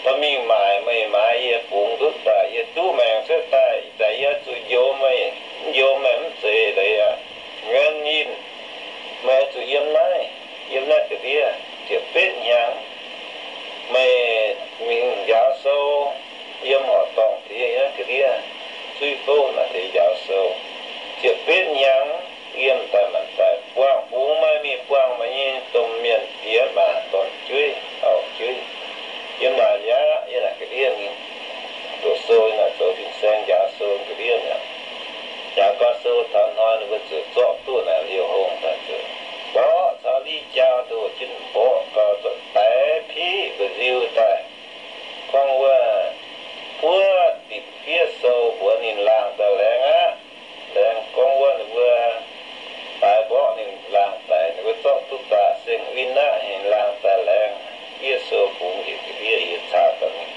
Dorh mingh maaic, meih maaiz yie bungx ndutv daaih, yie duqv maengc cuotv daaih, ih zanc yie zuqc njoux meih, mv njoux meih mv zeiz leiz aqv. Ngen Yinh, meih oix zuqc yiem naaiv, yiem naaiv ga'ndiev ziepc betv hnyangx. Meih mingh njaaux sou, yiem horqc dorngh diex naaiv ga'ndiev, zuiv fouv naaiv deix njaaux sou ziepc betv hnyangx. Yiem daaih maanc daaih buangh bungx meih mingh buangh meih nyei domh mienh diex maac dorn-jueiv auv-jueiv. Yiem naaic mi'aqv, yiem naaic ga'ndiev mingh doqc sou, yiem naaic zoux fin-saeng njaaux sou ga'ndiev mi'aqv. Njaaux gau sou taux hnoi ninh mbuo ziouc zorqv duqv naaic liouh hungh daaih ziouc mborqv caux li jaa duqv jienv mborqv gau, zorqv daix piqv mba'nziu daaih. Gorngv wuov, buov dipc fiev sou mbuox ninh laangh daaih laengz aqv. Laengz gorngv wuov ninh mbuo daaix mborqv ninh laangh daic, ninh mbuo zorqv duqv daaih seng win aqv, ninh laangh daaih laengz. Fiev sou bungx njiec ga'ndiev, yie caa daaih mingh.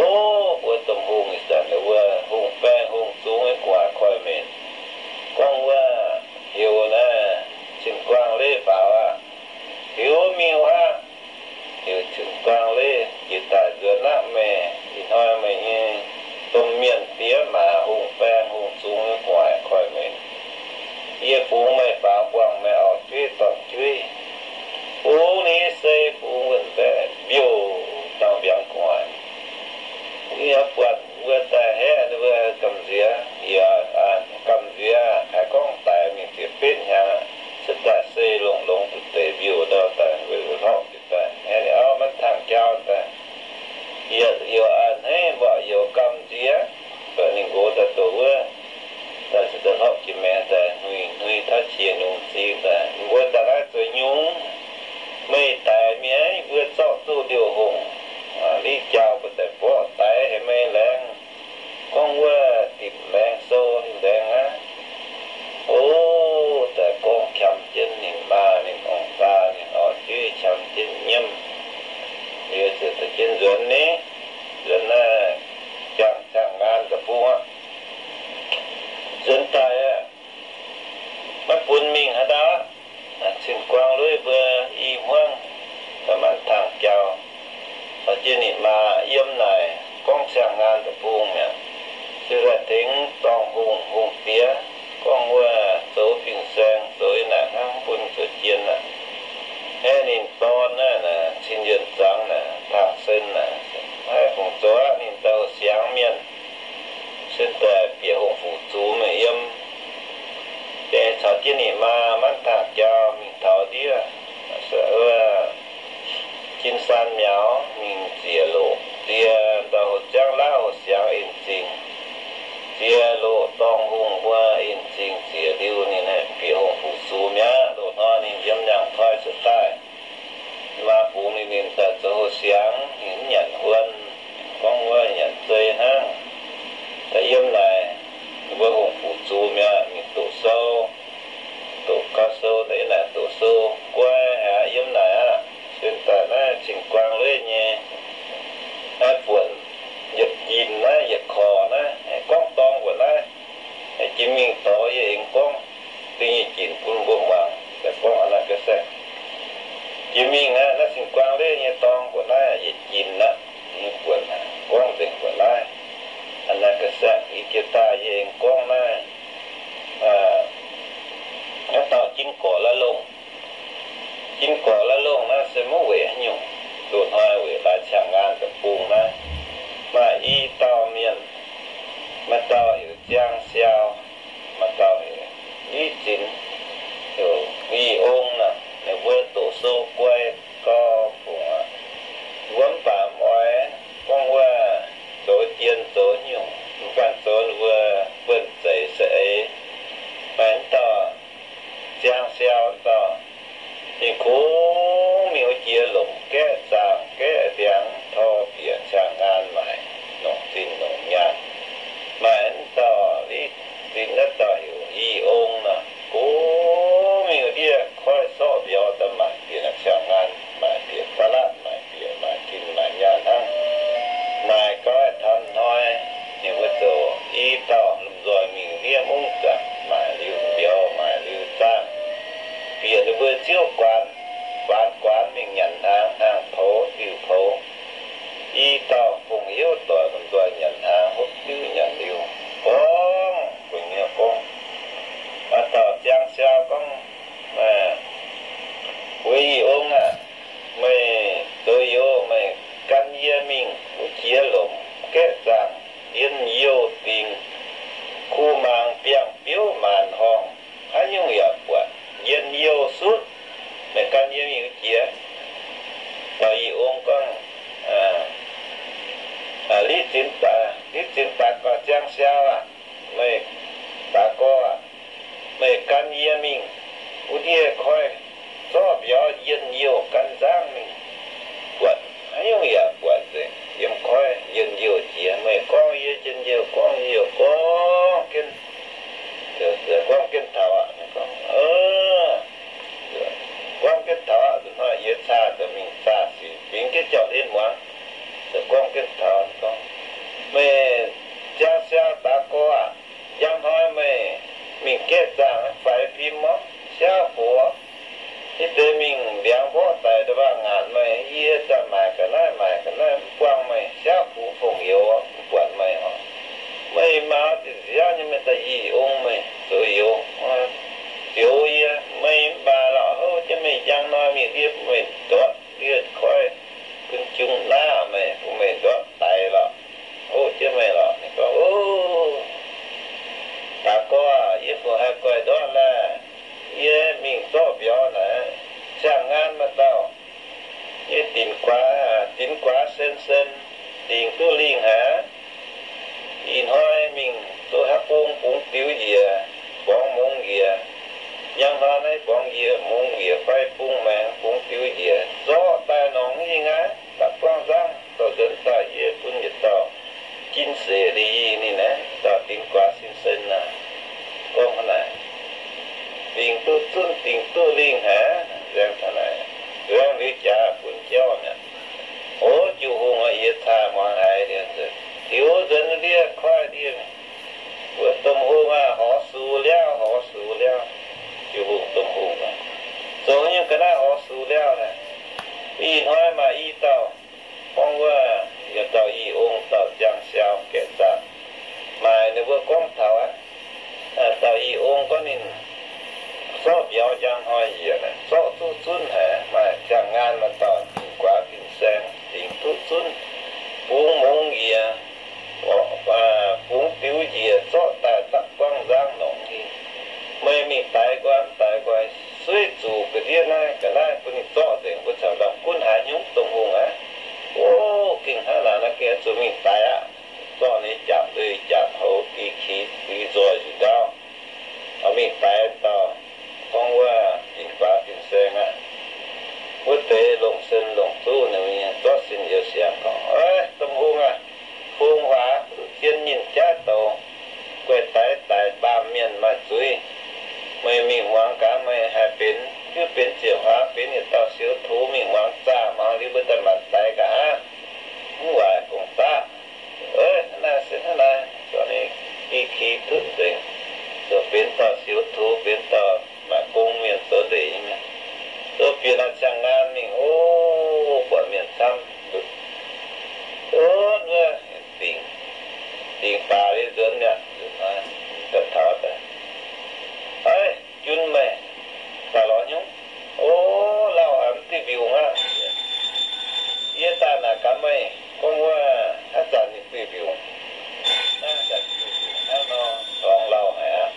O, mbuo domh hungh ih zanc ninh mbuo hungh baeng hungh zungx nyei gu'nguaaic koiv-menc. Gorngv wuov, heuc naaiv cin-guaang leiz faaux aqv. Liuz mingh wuov, liuz cin-guaang leiz jiex daaih nzuonx aqv meih. Ih hnoi meih nyei domh mienh diex maac hungh baeng hungh zungx nyei gu'nguaaic koiv-menc. Yie bungx meih faaux buangh meih auv-jueiv dorn-jueiv. Bungx ninh nyei sei bungx wuonh mbaeqv mbiouh dangh mbiaangx gu'nguaaic. Yie buatc mbuo daaih haeqv ninh mbuo gamh nziex, yie gamh nziex haiz gorngv daic mingh ziepc betv hnyangx, se daaih sei longx-longx duqv deix mbiouh ndau daaih, hlorpv jiez daaih, aengx ninh auv maiv tangh jauv daaih. Yietc youz a'hneiv mbuoqc youz gamh nziex, ninh nqox daaih doqc wuov, daaih se daaih hlorpv jiex maengx daaih, hnui-hnui tauv qiex nyungc zingx daaih, mbuo daaih naaiv zoux nyungc. Meih daic mingh, yie mbuo zorqv duqv liouh hungh, liv jauv mbuo daaih mborqv daic haic meih laengz. Gorngv wuov dipc laengz sou ninh laengz aqv. O, daaih gorngv qam jienv ninh maa, ninh ong-daa, ninh orv-jueiv qam jienv nyiemv. Liuz ziouc daaih jienv nzuonx ni, nzuonx naaiv jangx, jangx nqaam deic-bung aqv. Nzuonx daaih aqv, maiv bun mingh haaix dauh aqv. Cin-guaang luiv mbuo i hmuangv daaih maanc tangh jauv, caux jienv ninh maa yiem naaic gorngv siang-nqaam deic-bung mi'aqv. Se daaih tengx dorngh hungh, hungh diex gorngv wuov zoux fin-saeng zoux yiem naaic hnangv, bun zoux jien aqv. Aeqv, Jienv ninh maa manv tangh jauv mingh taux ndiev Jin Saan Miaux mingh ziex loqc, ziex ndau ziangv laav siangx en zingh, ziex loqc dorngh hungh mbuo en zingh ziex liuz ninh bieqc hungh fuqv-zux mi'aqv. Loz-hnoi ninh yiem nyaangh toi cuotv daaih. Maa bungx ninh, ninh daaih zoux siangx, ninh mv nyanc huon, gorngv wuov nyanc zei hnangv. Daaih yiem naaic, ninh mbuo hungh fuqv-zux mi'aqv, mingh doqc sou, doqc gau sou, daaih yiem naaic doqc sou, guai haic aqv. Yiem naaic aqv, se daaih naaiv cing-guaang leiz nyei, naaiv buonc yietc ginc naaiv, yietc korc naaiv, gorngv dorng mbuo naaiv, jiex mingh dorh yie aengx gorngv da'nyeic ginc bun mbuo muangx, daaih gorngv a'naaiv ga'saeqv. Jiex mingh aqv, naaiv cing-guaang leiz nyei dorng mbuo naaiv yietc ginc aqv, nyei buonc gorngv nzengc mbuo naaiv. A'naaiv ga'saeqv, yie jiex daaih yie aengx gorngv naaiv, naaiv dauh Jin Gorqc La'longh. Jin Gorqc La'longh naaiv se mv weic haaix nyungc, loz-hnoi weic laaix Ziangh Ngaan deic-bung naaiv, maaih i dauh mienh, maaih dauh heuc Ziangh Siaau, maaih dauh heuc Liv Zinx, heuc Yi Ong naaic, ninh mbuo doqc sou guai gau fungc aqv. Mbuo mv baac mv oix gorngv wuov zoux jien zoux nyungc, mv baac zoux ninh mbuo buonv-zeic se eix. Maaih dauh Ziangh Siaau dauh, ninh kungx mingh wuov jiex lomc gaeqv zaangc gaeqv ndiangx tor bieqc Ziangh Ngaan maaic longc zinh longc nyaanh. Maaih dauh Liv Zinx naaiv dauh heuc Yi Ong nor, kungx mingh ndiev koiv sorqv mbiauz daaih maaic bieqc Ziangh Ngaan, maaic bieqc ba'latv, maaic bieqc maaic zinh maaic nyaanh hnangv. Maaic gau taux hnoi, ninh mbuo zoux i dauh lomh nzoih mingh ndiev mungv zaangc maaic liuz mbiauz, maaic liuz zaangc, bieqc ninh mbuo ziouv guaanx, guaanx guaanx mingh nyanc hnaangx, hnaangx poux diuh poux. I dauh fongc heuv doic lomh nzoih nyanc hnaangx, hopv diuv nyanc liuz gorngv, fongc heuv gorngv, dauh Ziangh Siaau gorngv, Wuov Yi Ong aah, meih zoux youz meih gan yie mingh wuov jiex lomc gaeqv zaangc, njien-youh dingc, kuh mangc biangh biouv maanc horngh, haaix nyungc yaac buatc, njien-youh sutv. Meih gan yie mingh wuov jiex. Dauh Yi Ong gorngv, Liv Zinx, Liv Zinx daaih gorngv, Ziangh Siaau aah, meih daaih gorngv, meih gan yie mingh wuov ndiev koiv zorqv mbiauz njien-youh gan nzangv mingh buatc, haaix nyungc yaac buatc nzengc. Yiem koiv njien-youh jiex, meih gorngv yie njien-youh, gorngv yie youh, gorngv jienv, gorngv jienv taux aqv. Gorngv jienv taux aqv, nzunc hnoi yie caa daaih mingh zaah sic fingx jienv jauv-en muangx. Gorngv jienv taux gorngv, meih Ziangh Siaau daaih gorngv aqv, njang hnoi meih mingh gaeqv zaangc faix fim orqc, siauv gox, yie deix mingh ndiangx mborqv daic nda'maauh ngaanc meih, yie daaih maaic ga'naaiv, maaic ga'naaiv mv buangh meih, siauv gox fongc youz mv buatc meih orqc. Meih mauz zinh nziaauv nyei, meih daaih Yi Ong meih zoux youz, zioux yie. Meih mv baac lorqc, houv jienv meih njang hnoi mingh ndiev bun meih ndortv ndiev koiv, bun jung naaiv meih, bun meih ndortv daix lorqc, houv jienv meih lorqc. Ninh gorngv, Daux gorx, yie fungc haih guaix ndortv laeh? Yie mingh zorqv mbiauz naaic, Ziangh Ngaan maaih dauh nyei dinc guaax, dinc guaax sen-sen, dingc duqv lingh haic. Ih hnoi mingh duqv haaix bung bungx diuh njiec, mborngx mungz njiec. Njang hnoi naaiv mborngx njiec mungz njiec fai bung maengx bungx diuh njiec, zorqv daaih nongc nyei aqv. Da'buangv nzangv dorh nzuonx daaih yie bun yietc dauh jin seix liuz ninh aeqv, dauh dinc guaax sen-sen naaic, gorngv naaic, dingc duqv zunv dingc duqv lingh haic. Nzaeng taux naaic, nzaeng liuz jaax bun jauv mi'aqv. O, Jiu Hungh aac, yie caa muangx haiz liuz, tiux nzuonx ndiev koiv ndiev, mbuo Domh Hungh aah, horx sux liauv, horx sux liauv. Jiu Hungh, Domh Hungh, zoux nyei ga'naaiv horx sux liauv naaic. Ih hnoi maaih i dauh gorngv wuov, yietc dauh Yi Ong, dauh Ziangh Siaau gaeqv zaangc. Maaih ninh mbuo gorngv taux aqv, dauh Yi Ong gorngv ninh zorqv mbiauz njang hnoi njiec, zorqv duqv zunv haic. Maaih Ziangh Ngaan maaih dauh dinc guaax fin-saeng dingc duqv zunv, bungx mungz njiec, bungx diuh njiec, zorqv daaih da'buangv nzangv nongc hingh. Meih mingh daix nqoi, daix nqoi, suiv zuqc ga'ndiev naaiv ga'naaiv bun ninh zorqv nzengc, mbuo caux ndorm gunv haaix nyungc dongh hungh aqv. O, gengh hnangv naaic nor gengh zuqc mingh daix aqv. Zorqv ninh jaax nduih jaax houx, diqv kiv diqv nzoih nzuqc ndaauv, mingh daix dauh gorngv wuov dingc guaax fin-saeng aqv. Wuov deix longc sen longc zuqv ninh nyei zorqv sin youz siangx gorngv, Ov, domh hungh aac, hungh waac zien nyinh jaav douz, guaix daix daic mbaamh mienh maaih zuiz. Meih mingh muangx gaax, meih haih benx, hiuv benx ziepc huaax benx yietc dauh siou tux mingh muangx zaah muangx liuz mbuo daaih maanc daix nqa'haav. Mv waaic gong-daqv. Hnangv naaiv se hnangv naaiv, zorqv ninh i ki tutv nzengc, zoux benx dauh siou tux, benx dauh maaih gong mienh zoux ndeic nyei mienh, zoux bieqc naaic ziangh nqaanh mingh, o, buatc mienh camv, o, wuov dingc, dingc baac liuz nzuonx mi'aqv. Daaih taux daaih, Ov, jun meih daaih lorz nyungc? O, lauh haic, mv duih mbiungc aqv. Yie daaih naaic gaax meih gorngv wuov, haaix zanc ninh duih mbiungc? Naaiv zanc duih mbiungc hnangv nor, lorngx lauh haic aqv.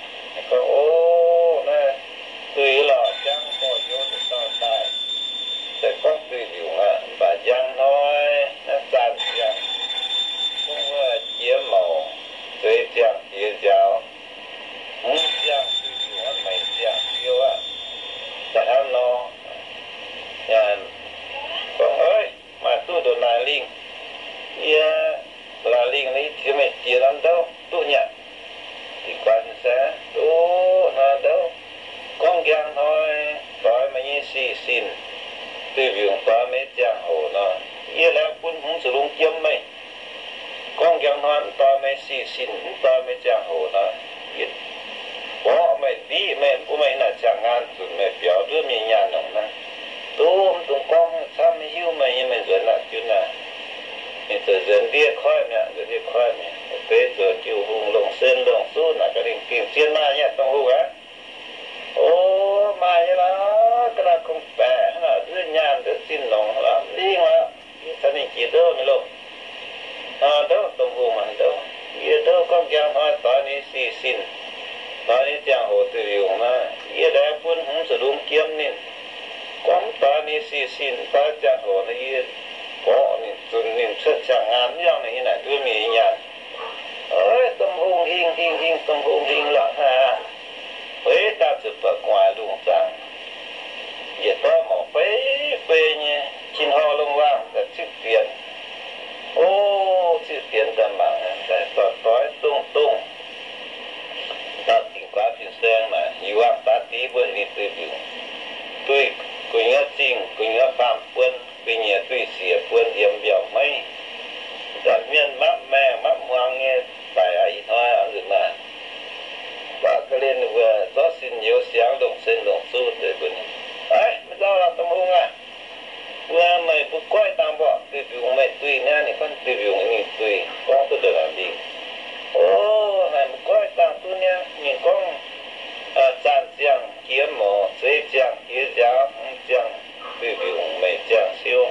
Gorngv, O, naaiv duih lorqc, jangv gorx-youz daaih daaih, se gorngv duih mbiungc aqv. Mv baac njang hnoi naaiv zanc ziangh, gorngv wuov jiex mouc, zeix ziangh jiex nziaaux, hmz ziangh duih mbiungc, meic ziangh siou aqv. Daaih hnangv nor, gorngv, Ov, maaih duqv ndongc naaic lingh, yie ndongc naaic lingh, yie ziex meih jiex norm ndouv duqv nyei aqv. Dingc guaax fin-saeng, Duqv hnoi ndouv. Gorngv njang hnoi doix meih nyei sic sin, duih mbiungc doix meih ziangh hoc nor, yie laengz bun hmz zuqc lungh jiem meih. Gorngv njang hnoi mv doix meih sic sin, mv doix meih ziangh hoc nor, yie mborqv meih, mbiqv meih, mv bun meih yiem naaic ziangh nqaanh zunc meih biaux nduov mienh nyaanh nongc naaiv. Duqv mv dungx gorngv camv, maiv hiuv meih nyei, meih nzuonx naaic jienv naaic. Ninh ziouc nzuonx ndiev koiv mi'aqv, nzuonx ndiev koiv mi'aqv. Deix zuoqc jiu hungh longc sen longc zuqv naaic gaax ninh gengh zien maaih nyei dongh hungh aqv. O, maaih nyei lorqc, ga'naaiv kungx baeqc hnangv naaic, nduov nyaanh nduov zinh longx hnangv naaic, mv lingh lorqc. Yie caux ninh jiex ndouv nyei loh. Hnoi ndouv, domh hungh maaih ndouv. Yie ndouv gorngv njang hnoi doix ninh sic sin, doix ninh ziangh hoc duih mbiungc nor, yie laengz bun hmz zuqc lungh jiem ninh. Gorngv mv doix ninh sic sin, mv doix ziangh hoc nor, yie mborqv ninh, zunc ninh cuotv ziangh nqaanh, mv yangh ninh yiem naaic nduov mienh nyei nyaanh. Oix, domh hungh hingh hingh hingh, domh hungh hingh lorqc hnangv aqv. Wuov daaih zuqc buatc gu'nguaaic lungh zaangc, yietc dorv mouc fei fei nyei, cin hor longh waangh daaih ciqv fienx. O, ciqv fienx daaih mangc, daaih doix dongh dongh. Dauh dingc guaax fin-saeng naaic, yie waangh daav div mbuo ninh duih mbiungc, duih gu'nyuoz zingh, gu'nyuoz faam-buon, gu'nyiec duih siec buon yiem mbiauh hmeiv. Daaih mienh mapv maengh mapv hmuangx nyei daic aqv. Ih hnoi nzunc naaic, baac ga'lien ninh mbuo zorqv sin youz siangx longc sen longc zuqv deix mbuo. Aav, maiv dauh lorqc, domh hungh aac, mbuo meih mbuo goiv dangh mborqv duih mbiungc meih duih niaa. Ninh gorngv duih mbiungc ninh duih, gorngv duqv ndongc naaic lingh. O, naaic mbuo goiv dangh duqv niaa. Ninh gorngv, zanc ziangh jiex mouc, zeix ziangh jiex nziaaux, hmz ziangh duih mbiungc, meic ziangh siou,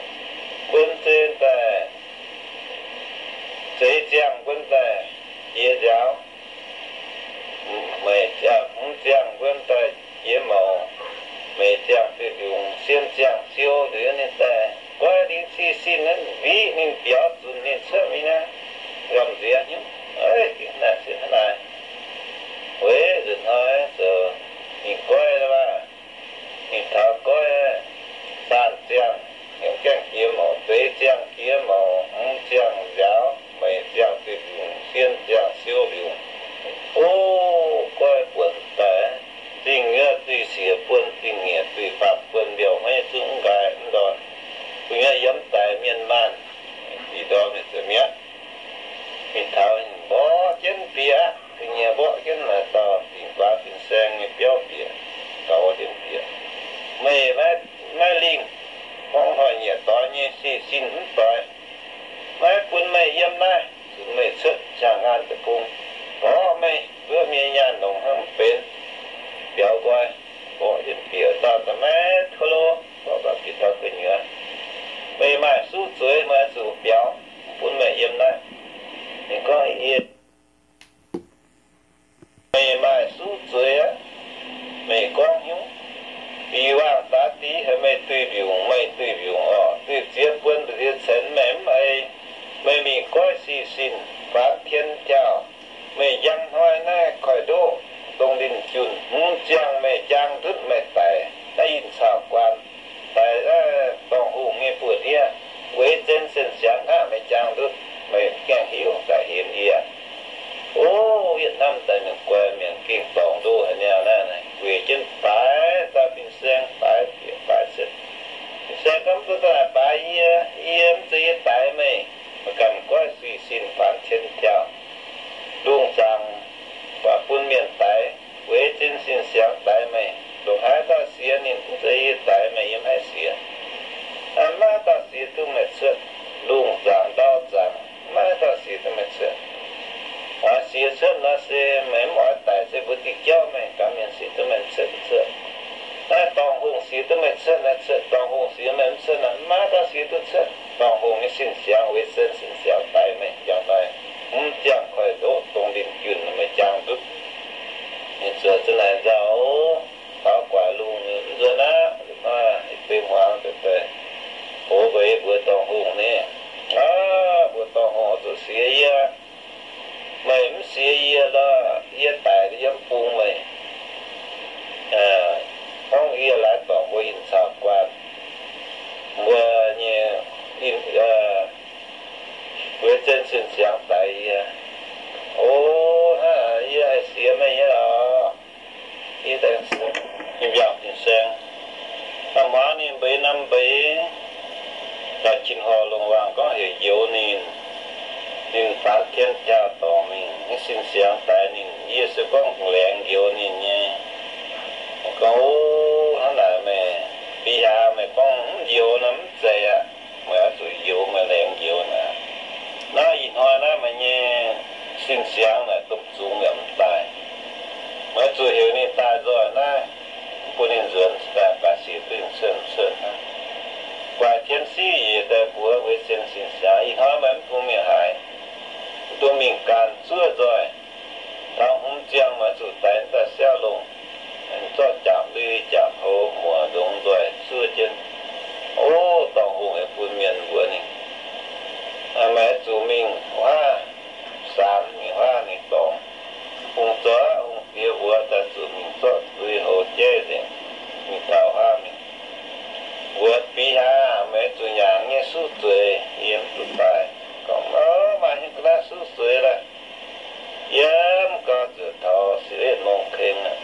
mbuo zeix daaih, zeix ziangh mbuo daaih jiex nziaaux, meic ziangh, hmz ziangh mbuo daaih jiex mouc, meic ziangh duih mbiungc, sien ziangh siou liuz ninh daaih goiv lingh sic sin, mbiqv ninh biaux zunc ninh cuotv mingh naaiv, ngamh nziex hnyouv. Ov, gengh naaic se hnangv naaic. Weic nzunc hnoi zoux mingh goiv aqv. Ninh taux goiv, zanc ziangh, hnyouv gaengh jiex mouc, zeix ziangh jiex mouc, hmz ziangh nziaaux, meic ziangh duih mbiungc, sien ziangh siou mbiungc. O, goiv buonc daaih, zingh nyuoz duih siec buon, zingh nyiec duih faam buon, mbiauh hmeiv zungv mv nqaai mv ndorn. Gu'nyuoz yiem daic mienh maanh, dih ndorm ninh ziouc mi'aqv. Ninh taux mborqv jienv bieqc, gu'nyuoz mborqv jienv naaic dauh dingc guaax fin-saeng nyei biauv bieqc, gaux jienv bieqc. Meih maiv lingh, gorngv hnoi-nyieqc doix nyei sic sin mv doix, maiv bun meih yiem naaiv, zunc meih cuotv ziangh nqaanh deic-bung, mborqv meih nduov mienh nyaanh longc hnangv mv benx, biaux nqoi, mborqv jienv bieqc. Dauh da'maiv tov lo, mborqv baac bieqc taux gu'nyuoz, meih maaih suv zueiz meih zuqc biaux, mv bun meih yiem naaiv. Ninh gorngv, Yie, meih maaih suv zueiz aqv. Meih Dix waangh daav div haiz meih duih mbiungc, meih duih mbiungc orqc, duih ziex buonc mbu'ziex ceix meih mv ei. Meih mingh goiv sic sin faanx tien jauh. Meih njang hnoi naaiv koiv-ndoqv dongh linh junh, hmz ziangh meih jaang ndutv meih daic naaiv yinh caux guaan, daic naaiv dorngh hungh nyei buoz-ndiev, weic zen sin siangx aqv meih jaang ndutv, meih gaengh hiuv daaih hemx yie. O, yietc hnamv daaih mingh guai mienh gengh dorngc ndoh haic niaa naaiv, weic jienv baaix dauh fin-saeng, baaix bieqc baaix cuotv. Fin-saeng gorngv, Mv dungx daaih baaix yie, yie mv zeiz yie daix meih. Meih ganh goiv sic sin faanx tien jauh, lungh zaangc baac bun mienh daix, weic zen sin siangx daix meih. Ndongc haaix dauh siex ninh mv zeiz yie daix meih, yie mv haih siex. Maiv dauh siex duqv meih cuotv. Lungh zaangc ndau zaangc, maiv dauh siex duqv meih cuotv. Oix siex cuotv nor se meih mv oix daic se mbuo diuh jauv meih gaax mienh siex duqv meih cuotv cuotv. Naaiv dorngh hungh siex duqv meih cuotv, naaiv cuotv dorngh hungh siex meih mv cuotv, maiv dauh siex duqv cuotv. Dorngh hungh nyei sin siangx weic zen sin siangx daix meih njang hnoi. Mv ziangh koiv-ndoqv dongh linh junh meih jaang ndutv. Ninh zuoqc za'naaic nzauh, taux guaax lungh mv nzuonx aqv, ih deix hmuangx deix deix, hoz mbuo, mbuox dorngh hungh ni, Aav, mbuox dorngh hungh, oix zuqc siex yie. Meih mv siex yie lorqc, yie daic yie mv bung meih. Gorngv yie laaix dorngc mbuo yinh caux guaan, mbuo nyei, weic zen sin siangx daix yie. O, hnangv naaic yie haih siex meih nyei lorqc. Yie daaih, yie mbiaangc fin-saeng, hnangv hmuangx ninh mbeix norm mbeix, dauh Cin-Horh longc waangc gorngv heuc njoux ninh. Ninh faanx tien jauh dorngc mingh, nyei sin siangx daix ninh. Yie se gorngv laengz njoux ninh nyei. Gorngv, O, hnangv naaic meih, bieqc haaix meih gorngv mv njoux nor mv zeiz aqv. Meih oix zuqc njoux, meih laengz njoux naaic. Naaiv ih hnoi naaiv meih nyei sin siangx naaic domh zungx yaac mv daaih. Meih oix zuqc heuc ninh daaih nzoih naaiv, mv bun ninh nzuonx daaih baac siex duqv ninh cuotv cuotv hnangv. Guaix tien siv yiec daaih mbuox weic zen sin siangx, ih hnoi meih mv bun mingh haaix, mv dungx mingh ganh zuov nzoih. Taux hmz ziangh meih zuqc daix daaih siauv longh, zorqv jaapc lui jaapc hou muoc ndongx nzoih zuov jienv. O, dorngh hungh yaac bun mienh mbuox ninh, meih zuqc mingh huaav saamx, mingh huaav mingh dorngx. Hungh zoux, hungh diex mbuox daaih zuqc mingh zorqv lui hou jeiv nzengc, mingh taux huaav mingh. Mbuox bieqc haaix meih zuqc nyanc nyei suv zueiz, yie mv zuqc daaih. Gorngv, Maaih hnyouv ga'naaiv suv zueiz laaih? Yie mv gau zuqc taux sic etv nongx keng aqv.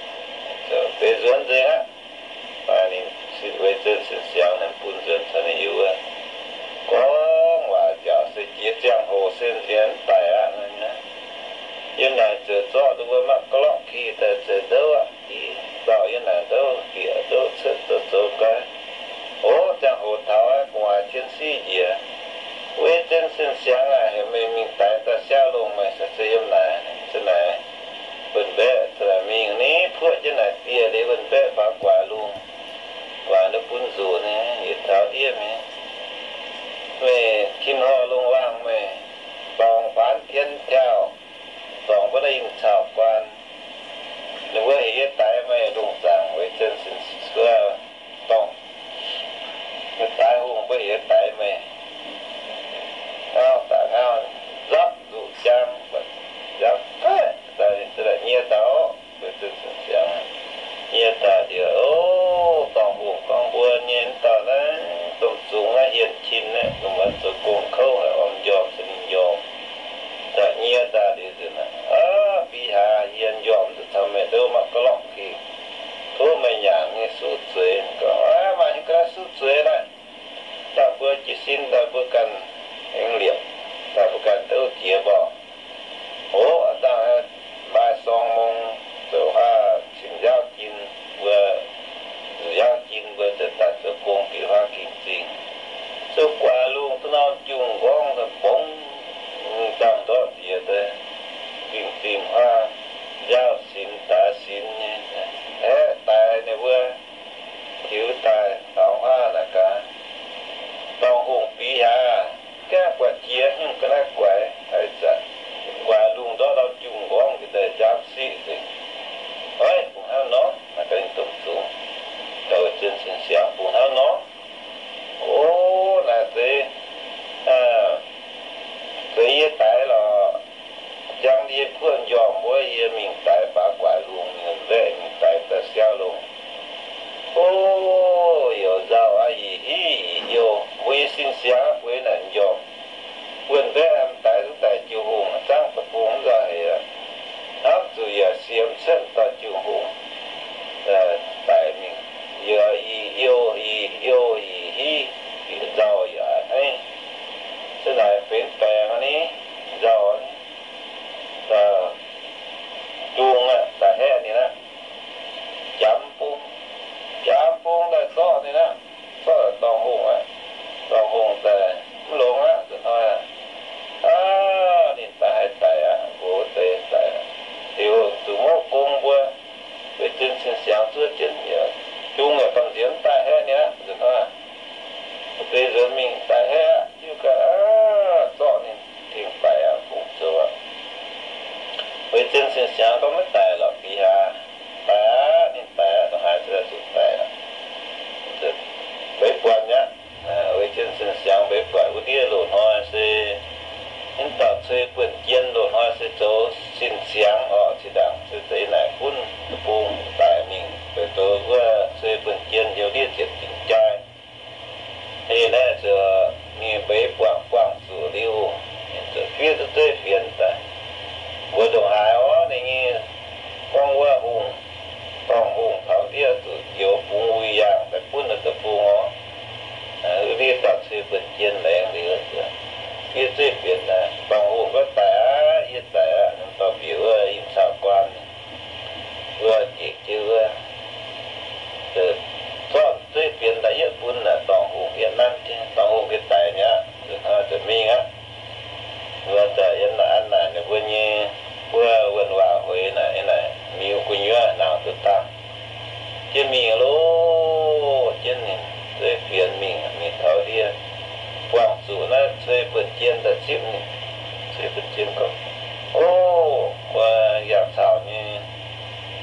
O, mbuo yangh caux nyei,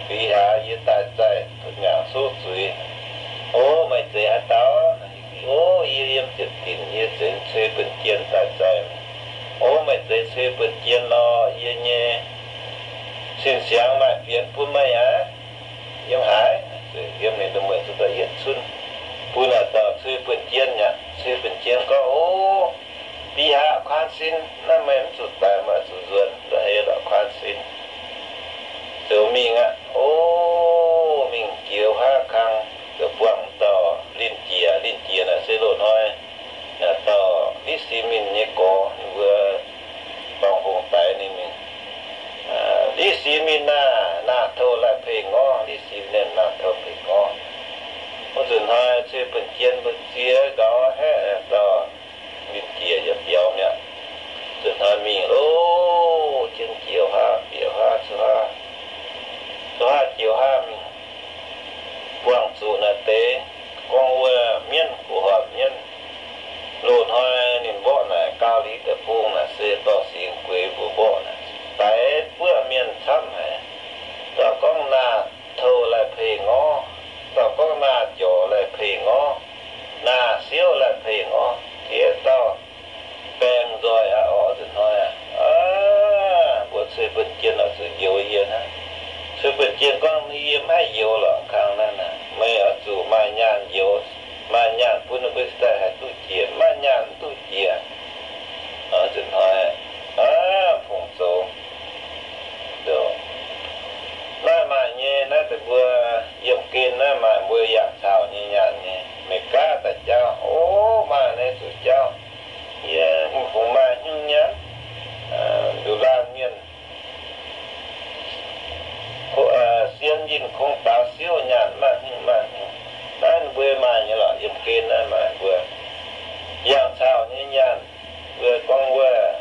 fih hlaax yie daaih zaih nyaangc souv zuiz. O, meih zeiz haaix dauh? O, yie yiem ziepc dinc, yie zeiz cui buonc jien daaih zaih. O, meih zeiz cui buonc jien nor, yie nyei sin siangx maaih fienx bun meih aqv. Yiem haaix? Yiem ninh mueiz zuqc daaih yietc cunv. Bun naaic dauh cui buonc jien aqv. Cui buonc jien gorngv, O, fih hlaax kuaan sin, naaiv meih mv zuqc daic, meih zuqc nzuonx, nzauh heix lorqc, kuaan sin. Ziouc mingh aqv. O, mingh jiex wuov kang, ziouc buangh dauh linh jiex. Linh jiex naaic se loz-hnoi naaic dauh Litv Siex Mienh nyei gorx, ninh mbuo dorngh hungh daix ninh mingh. Litv Siex Mienh aah, naah tou laih pei ngorv. Litv Siex Mienh naah tou pei ngorv. Wuov nzunc hnoi cui buonc jien mbuo ziex nqaux haeqv dauh linh jiex yietc biaux mi'aqv. Nzunc hnoi mingh loh, jienv jiex haav bieqc haav, zuqc haav, zuqc haav jiex haav mingh, buangh zuqc naaic deix gorngv wuov mienv, gu'nyuoz horpc mienv. Loz-hnoi ninh mborqv naaic Gau Liz deic-bung naaic se dorh singx gueix mbuo mborqv naaic, daix buoqv mienh camv haic. Dauh gorngv naah tou laih pei ngorv, dauh gorngv naah jorc laih pei ngorv, naah siouv laih pei ngorv, ziex dauh baengh nzoih aqv. Orc nzunc hnoi aqv, mbuo cui buonc jien oix zuqc njoux yie hnangv. Cui buonc jien gorngv, Yie maiv haih njoux lorqc, kang naaiv naaic. Meih oix zuqc maaih nyaanh njoux, maaih nyaanh bun ninh mbuo cingx daaih haih duqv jiex. Maiv maaih nyaanh duqv jiex. Nzunc hnoi aqv, fungc zoux naaiv maaih nyei, naaiv deix mbuo yiem gen naaiv maaih mbuo yangh caux nyei nyaanh nyei, meih gaav daaih jauv. O, maaih naaiv zuqc jauv. Yie fungx maaih hnyouv nyanv, nduqc laanh mienh, sien yinh kong daaux siouv nyaanh maaih hnyouv, maaih hnyouv. Naaiv mbuo maaih nyei lorqc, yiem gen naaiv maaih mbuo yangh caux nyei nyaanh. Mbuo gorngv wuov,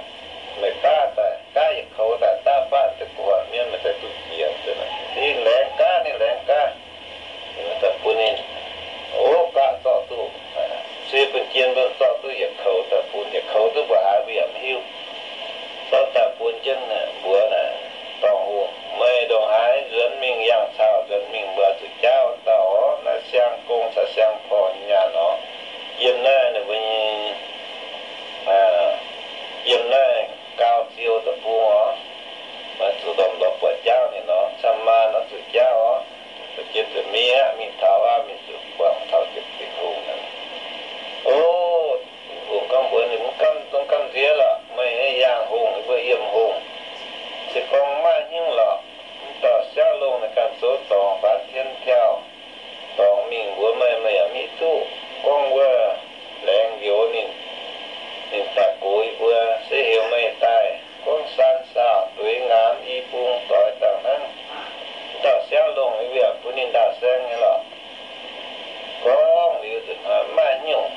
meih gaav daaih, gaav yietc koux daaih, daav faanh deix gu'nyuoz mienv meih daaih duqv jiex. Ninh laengz gaav, ninh laengz gaav. Daaih bun ninh, o, gaav zorqv duqv, cui buonc jien mbuo zorqv duqv yietc koux daaih bun, yietc koux duqv mbuo haaix mbuo yaac mv hiuv. Zorqv daaih bun jienv mbuox naaic, Dorngh hungh, meih ndongc haaix nzuonx mingh yangh caux, nzuonx mingh mbuo zuqc jaauv dauh orv. Naaiv siang gong caux siang porh nyaanh orv. Yiem naaiv ninh mbuo nyei, yiem naaiv Gau Ziou deic-bung orv. Maaih zuqc lomh lorz buatc jaauv ninh orv, camv maanh orv zuqc jaauv orv. Jien zuqc mingh aqv, mingh taux aqv, mingh zuqc buangh taux ziepc Tin-Hungh. O, Tin-Hungh gorngv mbuox ninh, Mv gamh, dongh gamh nziex lorqc, meih nyei yangh hungh, mbuo yiem hungh. Se gorngv maaih hnyouv lorqc, mv dauh siauv longh naaic ganh zoux dorngc faanx tien tiauh, dorngc mingh mbuox meih, meih yaac mv hiuv duqv. Gorngv wuov laengz njoux ninh, ninh daaih gox yie mbuo, se heuc meih daaih gorngv saan saauh dueiv ngaamv i bung doix dangh hnangv. Mv dauh siauv longh yie mbuo yaac bun ninh ndaauh saeng nyei lorqc. Gorngv liuz nzunc hnoi mv maaih hnyouv.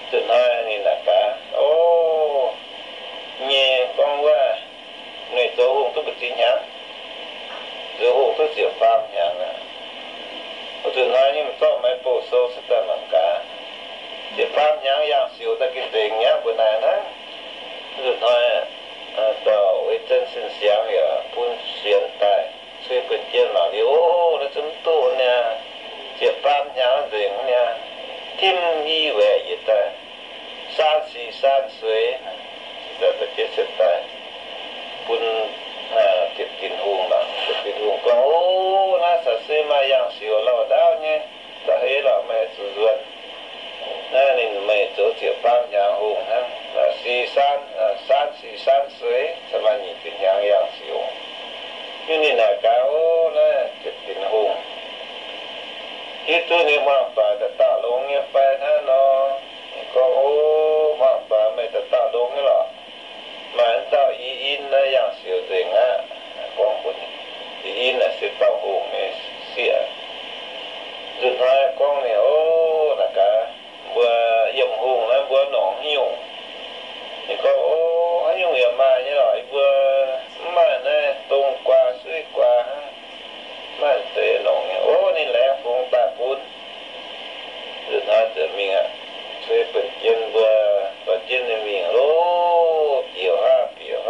Nzunc hnoi ninh naaic gaax, O, nyei gorngv wuov, meih zoux hungh duqv mbu'ziex hnyangx? Zoux hungh duqv ziepc faam hnyangx aqv. Wuov nzunc hnoi nyei mv zorqv maiv bouh sou cuotv daaih mangc gaax. Ziepc faam hnyangx yangh siouc daaih gengh nzengc nyei mbuo naaic hnangv. Wuov nzunc hnoi dauh Wei Zhen Sin Siangx yaac bun sienx daaih cui buonc jien mangc liuz, O, naaiv zungv duqv niaa. Ziepc faam hnyangx nzengc niaa. Tim i waeqc yietc daaih, saan sic saan sueix, daaih jienv daaih bun ziepc Tin-Hungh mangc. Ziepc Tin-Hungh gorngv, O, naaiv caux se maaih yangh siouc lauh ndaauv nyei. Za'eix lorqc, meih zuqc nzuonx. Naaiv ninh meih zoux ziepc faam hnyangx hungh hnangv. Naaiv sic saan, saan sic saan sueix, caux maaih nyic ziepc hnyangx yangh siouc. Yie ninh naaic gaax, O, naaiv ziepc Tin-Hungh, hiuv duqv ninh hmuangx doic daaih dauh longx nyei fai hnangv nor? Ninh gorngv, O, hmuangx doic meih daaih dauh longx nyei lorqc. Maaih dauh I In naaiv yangh siouc nzengc aqv. Gorngv mbuox ninh, I In naaic se dauh hungh nyei sieqv. Nzunc hnoi gorngv ninh, O, naaic gaax, mbuo yiem hungh naaiv mbuo nongc haaix nyungc? Ninh gorngv, O, haaix nyungc yaac maaih nyei lorqc. Yie mbuo mv maaih naaiv dong guaa suiv guaa hnangv. Maaih deix nongc nyei. O, ninh laengz fungx daaih bun. Nzunc hnoi ziouc mingh aqv. Cui buonc jien mbuo, buonc jien ninh mingh loh, biouc haav biouc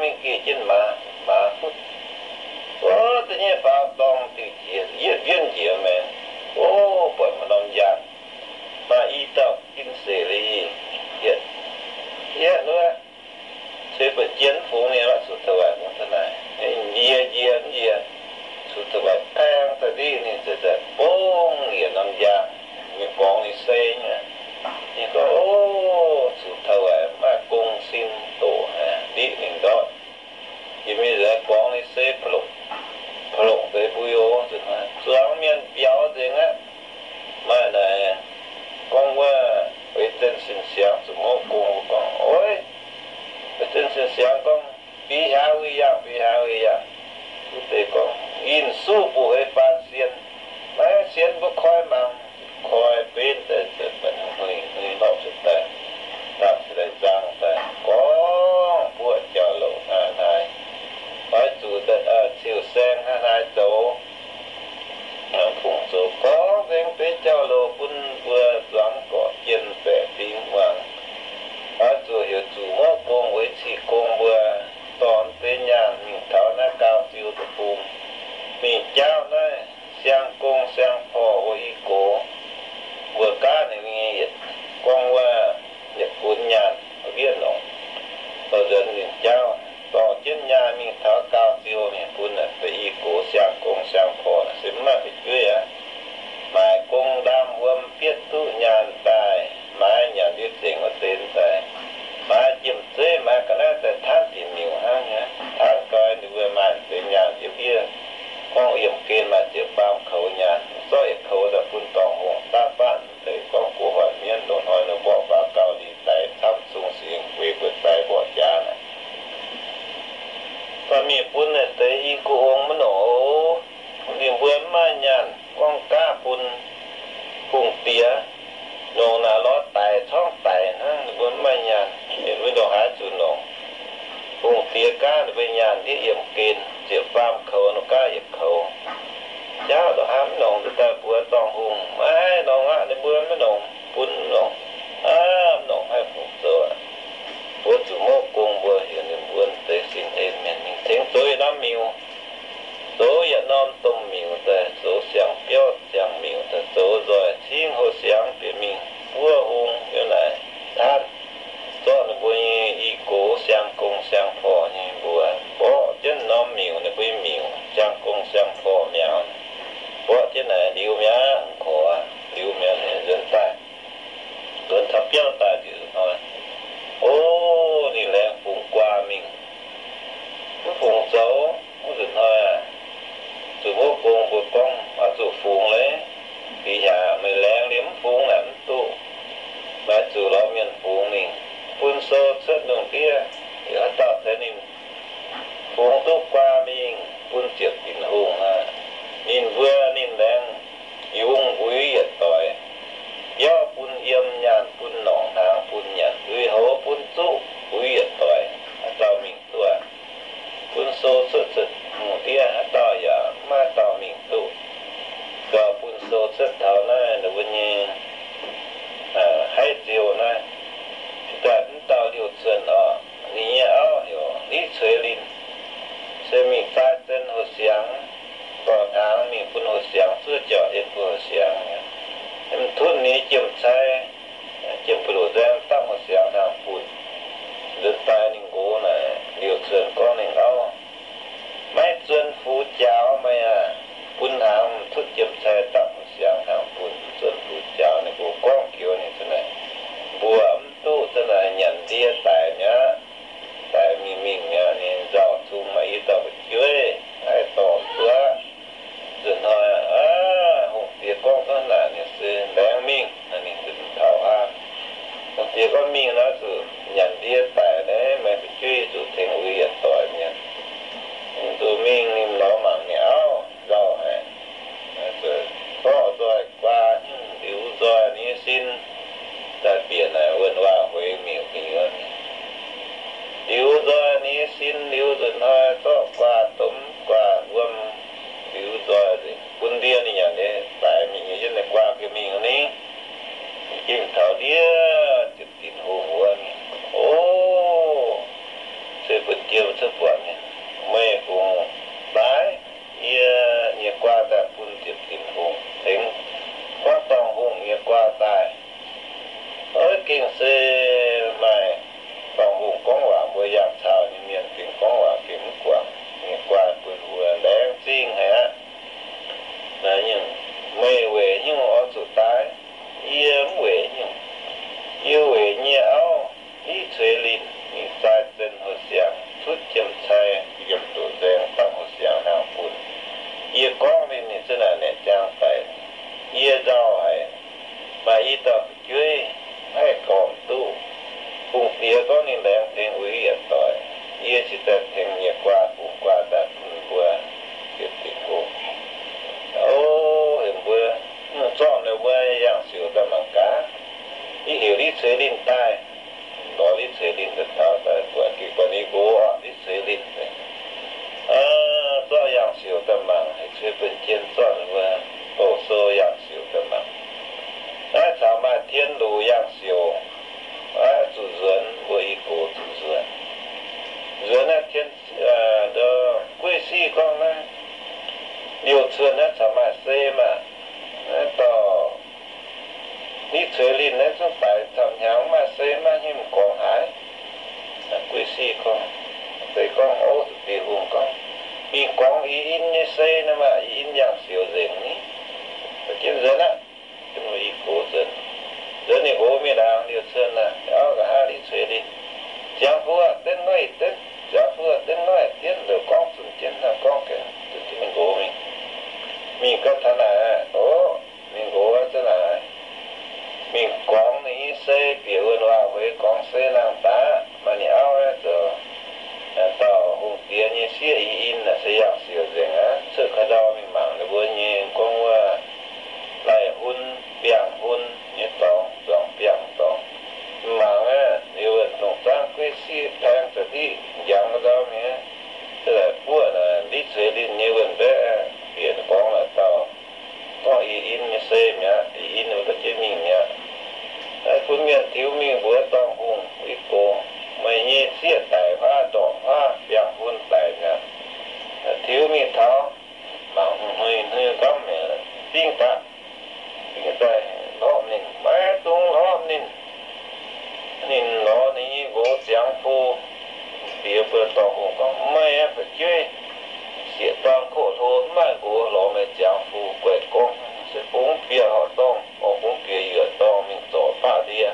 mingh geh jienv maaz, maaz butv. O, da'nyeic faaux dorngh diuh jiex, yietv mbienv njiec maengx. O, buatc maaih norm njang, maaih i dauh gin seix liuz, yietv, yietv wuov, ceix buatc jien mv fungx ninh, maiv zuqc taux waaic bung taux naaic. Njiec, njiec, njiec, zuqc taux waaic paeng daaih ndiqv ninh, za'gengh bungx yietc norm njang, mingh borngz ninh sei nyei. Ninh gorngv, O, zuqc taux waaic maaih gong sin doqc haic, ndiqv ninh ndortv. Jiex mingh nzengc, borngz ninh sei, plongc, plongc deix mbui oc. Zuangx mienh biaux nzengc aqv. Maaih naaic gorngv wuov, Weic Zen Sin Siangx zuqc mouv gong mbuo gorngv, Oix, Weic Zen Sin Siangx gorngv, Biei hiaaux wuic yangh, biei hiaaux wuic yangh. Wuov deix gorngv, Yinh suv buoz hei faan sien. Naaiv sien mbuo koi mangc, koi benv daaih, hnoi, hnoi norqc cuotv daaih, dangh cingx daaih nzang daaih gorngv mbuox jauv-louc hnangv naaiv, oix zuqc ciuc saeng hnangv naaiv zoux. Fungc zoux gorngv nzengc deix jauv-louc bun mbuo zuangx gorqv jien baeqc fingx muangx. Oix zuqc heuc zuqc mouv gong weic cih gong mbuo dorh deix nyaanh mingh taux naaiv Gaau Ziu deic-bung, mingh jaauv naaiv siang-gong siang-porv wuov i gox. Mbuo gaav ninh nyei yietc gorngv wuov yietc gunx nyaanh, mbuo mbienv longc, dorh nzuonx ninh jaauv, dorh jienv nyaanh mingh taux Gaau Ziu mingh bun deix i gox siang-gong siang-porv se mv maaih fu'jueiv aqv. Maaic gong ndaam wuom bietv duqv nyaanh daaih, maaiz nyanc ndie zengc wuov deix daaih, maaiz jiem-zeiv, maaiz ga'naaiv daaih tanv dinc miuc hnangv nyei. Tanv gau ninh mbuo maaih deix nyaanh yiem ndiev, gorngv yiemh gen maaih ziepc faam koux nyaanh, zorqv yietc koux daaih bun dorngh hungh daav fatv deix gorngv guoqv hoic mienv loz-hnoi nor mborqv faaux Gauh Liz daic camv zong singx, weic mbuo daic mborqv jaax aqv. Mv mingh bun naaiv deix i gox ong maiv nongc oc. Ninh mbuo mv maaih nyaanh gorngv gaav bun hungh diex nongc naaic lorz daic corngv daic hnangv, ninh mbuo mv maaih nyaanh, ninh mbuo ndongc haaix zuqc nongc. Hungh diex gaav ninh mbuo nyaanh ndiev yiemh gen, ziepc faam koux nor gaav yietc koux. Jauv ndongc haaix mv nongc, daaih mbuox dorngh hungh, maiv nongc aqv, ninh mbuo maiv nongc, bun mv nongc. Aav, mv nongc haih fungc zoux aqv. Mbuo zuqc mouv gong mbuo heuc ninh mbuo deix sin en mienh mingh tengx zoux yietc norm miuc. Zoux yietc norm domh miuc daaih, zoux siang-biauv siang-miuc daaih, zoux nzoih cingv houh siangx bieqc mingh buov hung yiem naaic tanv. Zorqv ninh mbuo nyei i gox siang-gong siang-porv nyei mbuox mborqv jienv norm miuc, ninh mbuo nyei miuc siang-gong siang-porv mi'aqv. Mborqv jienv naaic liuz mi'aqv, korc liuz mi'aqv, nzuonx daaih, nzuonx taux biauv daaih njiec hnoi. O, ninh laengz fungx guaa mingh, mv fungx zoux. Wuov nzunc hnoi, zuqc mouv gong mbuo gorngv, Oix zuqc fungx leiz, fih hnangv meih laengz liuz mv fungx naaic mv duqv. Maaih zuqc lorz mienh fungx mingh, bun sou cuotv lungh ndiev, heuc haaix dauh tengx ninh fungx duqv guaa mingh bun ziepc dinc hungh aqv. Ninh mbuo ninh laengz yungz mbuix yietc doic, biauv bun yiem, nyaanh bun longc, hnaangx bun nyanc, lui-houx bun zuqv, mbuix yietc doic, haaix dauh mingh duqv. Bun sou cuotv zuqc lungh ndiev, haaix dauh yaac maiv maaih dauh mingh duqv. Gauh bun sou cuotv taux naaiv ninh mbuo nyei haiv ziouh naaiv, daaih mv dauh liouh cuonx orqc. Ninh nyei auv heuc Nitv Cueix Linh, se mingh zaai zen houh siangx, dorh hnaangx mingh bun houh siangx, zuov jauc en bun houh siangx. Mv tunv ninh nyei jiem-cai, jiem-ba'luc nzaeng dapv houh siangx hnaangx bun. Nzuonx daaih ninh nqox naaic liouh cuonx gorngv ninh auv, Maiv zuonx fuqv jaux meih aac, bun hnaangx mv tunv jiem-cai dapv houh siangx hnaangx bun. Mv zuonx fuqv jaux, ninh nqox gorngv joux ninh zanc naaic, mbuo mv duqv zanc naaic nyanc ndie daic mi'aqv. Daic mingh mingh mi'aqv, ninh nzauh zungx maaih i dauh fu'jueiv haih dorh duqv. Nzunc hnoi aav, hungh diex gorngv hnangv naaic, ninh se laengz mingh, ninh Yie gorngv ninh laengz tengx uix yaac doic. Yie cingx daaih tengx nyei guaa bungx guaa daaih bun mbuo bieqc dingc go. O, heuc mbuo mv zorqv ninh mbuo yangh siouc daaih mangc gaax. Yie heuc Litv Ceix Linh daaih. Lorz Litv Ceix Linh daaih taux daaih buatc geh buatc ninh nqox oc, Litv Ceix Linh. Zorqv yangh siouc daaih mangc, heuc ceix buonc jien zorqv ninh mbuo bouh sou yangh siouc daaih mangc. Naaiv caux maaih tien luc yangh siouc, zuqc nzuonx, mbuo i gox zuqc nzuonx. Nzuonx naaiv tien, gueiv sic gorngv naaiv liouh cuotv naaiv caux maaih sei maah. Naaiv dauh Litv Ceix Linh naaiv zungv daic camv hnyangx, maaih sei maiv hnyimv gorngv haaix. Gueiv sic gorngv, se gorngv ov zuqc bieqc hungh gorngv, mingh gorngv i in nyei sei naaiv maah, i in yangh siouc nzengc ni. Jienv nzuonx aqv. Jienv i gox nzuonx. Nzuonx ninh nqox mingh laangz liouh cuotv naaiv, auv nqa'haav Litv Ceix Linh, ziangx fuqv dengv noiv dengv, ziangx fuqv dengv noiv dienv, ndoqc gorngv zunc jienv hnangv gorngv gaengh zuqc jienv ninh nqox mingh. Mingh gau taux naaic, o, ninh nqox za'naaic mingh gorngv ninh nyei sei bieqc wuonh waac, weic gorngv sei nangh daaih maaih ninh auv zoux dauh hungh diex nyei sieqv i in, se yangh siouc nzengc aqv. Cuotv ka'ndau mingh mangc ninh mbuo nyei gorngv wuov laih hun, biangh hun nyei dorngx, zuangx biangh dorngx. Mangc aqv, liuz wuonh dongh zaangv gueiv sic paeng za'diqv njangx ndau mingh, se daaih buov naaic Litv Ceix Linh nyei wuonh mbaeqv, bieqc gorngv naaic dauh gorngv i in nyei sei mi'aqv, i in wuov da'jienv mingh mi'aqv. Naaiv bun mienh tiux mingh mbuox dorngh hungh i gox, meih nyei sieqv daic huaav, ndorqc huaav, biangh hun daic mi'aqv. Tiux mingh taux mangc hnui hnui nqamv mi'aqv, dingv daaih, dingv daaih hlorpv ninh, maiv dungx hlorpv ninh. Ninh lorz ninh nyei nqox ziangx fu. Diex mbuo dorngh hungh gorngv, meih aeqv, fu'jueiv, sieqv-dorn koqv hlo, mv maaih nqox lorz meih ziangx fu guaih gorngv, se bungx bieqc horqc dorngh, orqc, bungx bieqc yuoqc dorngh mingh zorc baqv ndie.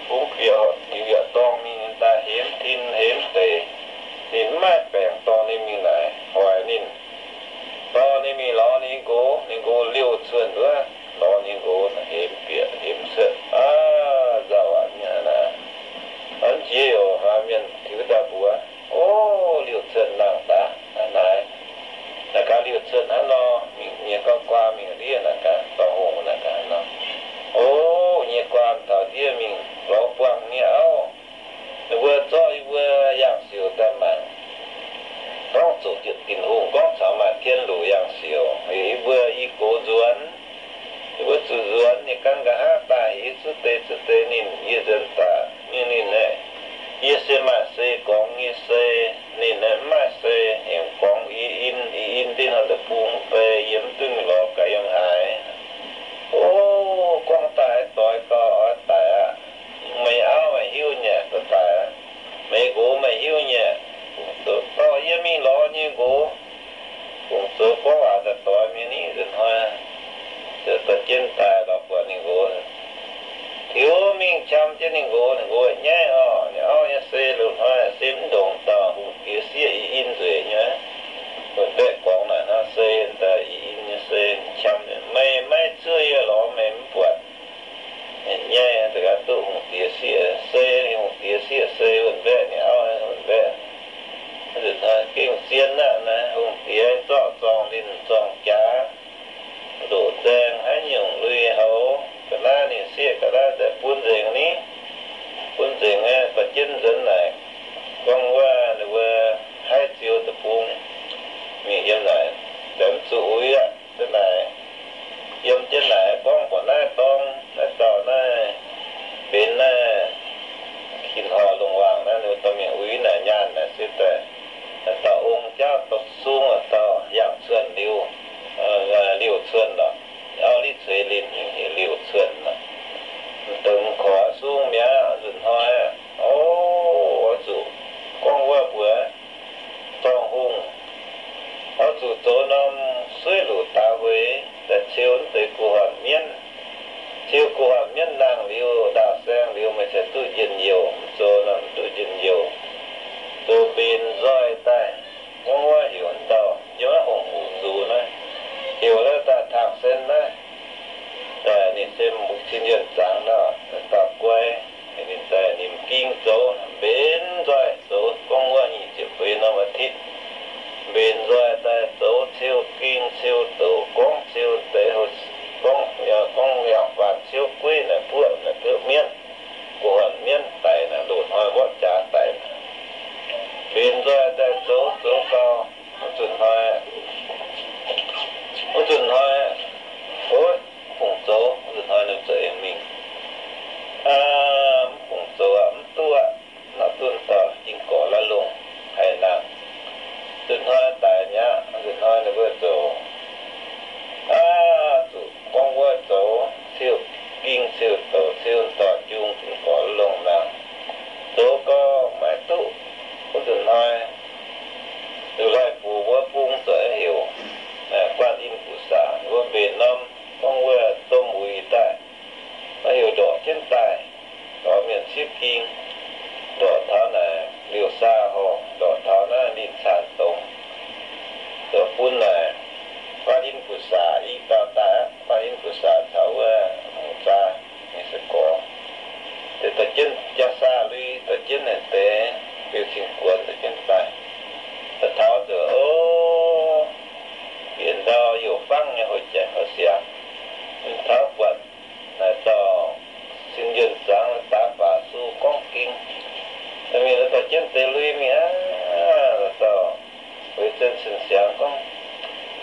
Bungx bieqc horqc yuoqc dorngh mingh daaih hemx tin hemx deix. Ninh mv maaih baengc dorh ninh mingh naaic, hoic ninh, dorh ninh mingh lorz ninh nqox. Ninh nqox liouh cuotv wuov, lorz ninh nqox hemx bieqc hemx cuotv. Aav, nzauh aqv nyei naaic. Hnangv jiex youc haaix mienh tiux daaih mbuox, o, liouh cuotv nangh daaih naaic. Naaic gaax liouh cuotv hnangv nor, mingh nyei gauh guaa mingh ndiev naaic gaax, dorngh hungh naaic gaax nor. O, nyei guaa taux ndiev mingh lorz buangh nyei auv. Ninh mbuo zorqv yie mbuo yangh siouc daaih mangc, gorngv zuqc Tin-Hungh gorngv caux maaih tien luc yangh siouc, heuc yie mbuo i gox nzuonx. Yie mbuo zuqc nzuonx, ninh gan nqa'haav daaih, yie zuov deix zuov deix ninh, yie nzuonx daaih mingh ninh aeqv, yie se maaih sei gorngv nyei sei, ninh aeqv, mv maaih sei, heuc gorngv i in, i in dinh hnoi deic-bung bei, yie mv duqv mingh lorz gaax yiem haaix. O, gorngv daaih doix gau oix daic aqv. Meih auv meih hiuv nyei, daaih daic aqv. Meih nqox meih hiuv nyei. Dorh yie mingh lorz nyei nqox. Kungx zoux gorngv waac daaih doix mingh ni nzunc hnoi, zoux daaih jienv daaih lorz buatc ninh nqox. Tiux mingh qam jienv ninh nqox, ninh nqox nyaiv orqc, ninh auv nyei sei loz-hnoi se mv ndongc dauh hungh diex sieqv i in nzueic nyei. Wuonh mbaeqv gorngv naaic hnangv, se daaih i in nyei sei qam, meih maiv cuov yie lorz meih mv buatc. Nyaiv da'gaav duqv hungh diex sieqv sei, hungh diex sieqv sei wuonh mbaeqv, ninh auv wuonh mbaeqv. Nzunc hnoi gengh zien aqv naaiv, hungh diex zorqv zorng linh zorng jaax, ndoqc nzaeng haaix nyungc lui-houx, ga'naaiv ninh sieqv ga'naaiv daaih bun nzengc ni. Bun nzengc aeqv, baac jienv nzuonx naaic, gorngv wuov ninh mbuo haiv ziux deic-bung mingh yiem naaic, mv zuqc uix aqv. Za'naaic yiem jienv naaic gorngv buatc naaiv dorng, naaiv dauh naaiv benx naaiv Tin-Horc Lungh Waangc naaiv, ninh mbuo dorh mingh uix naaic nyaanh naaic se daaih, dauh ong jauv dorh sung, dauh yangh cuotv liuz, liouh cuotv lorqc. Auv Litv Ceix Linh heuc liouh cuotv lorqc. Dongh korc sung mi'aqv. Nzunc hnoi, o, oix zuqc gorngv wuov mbuox dorng hungh, oix zuqc zoux norm suiv luc daaix hueix daaih ceu naaiv deix guh hornc mienv. Ceu guh hornc mienv nangh liuz, ndaauh saeng liuz, meih ceix jienv deix lui mingh aqv. Dauh Weic Zunh cing-siangx gorngv,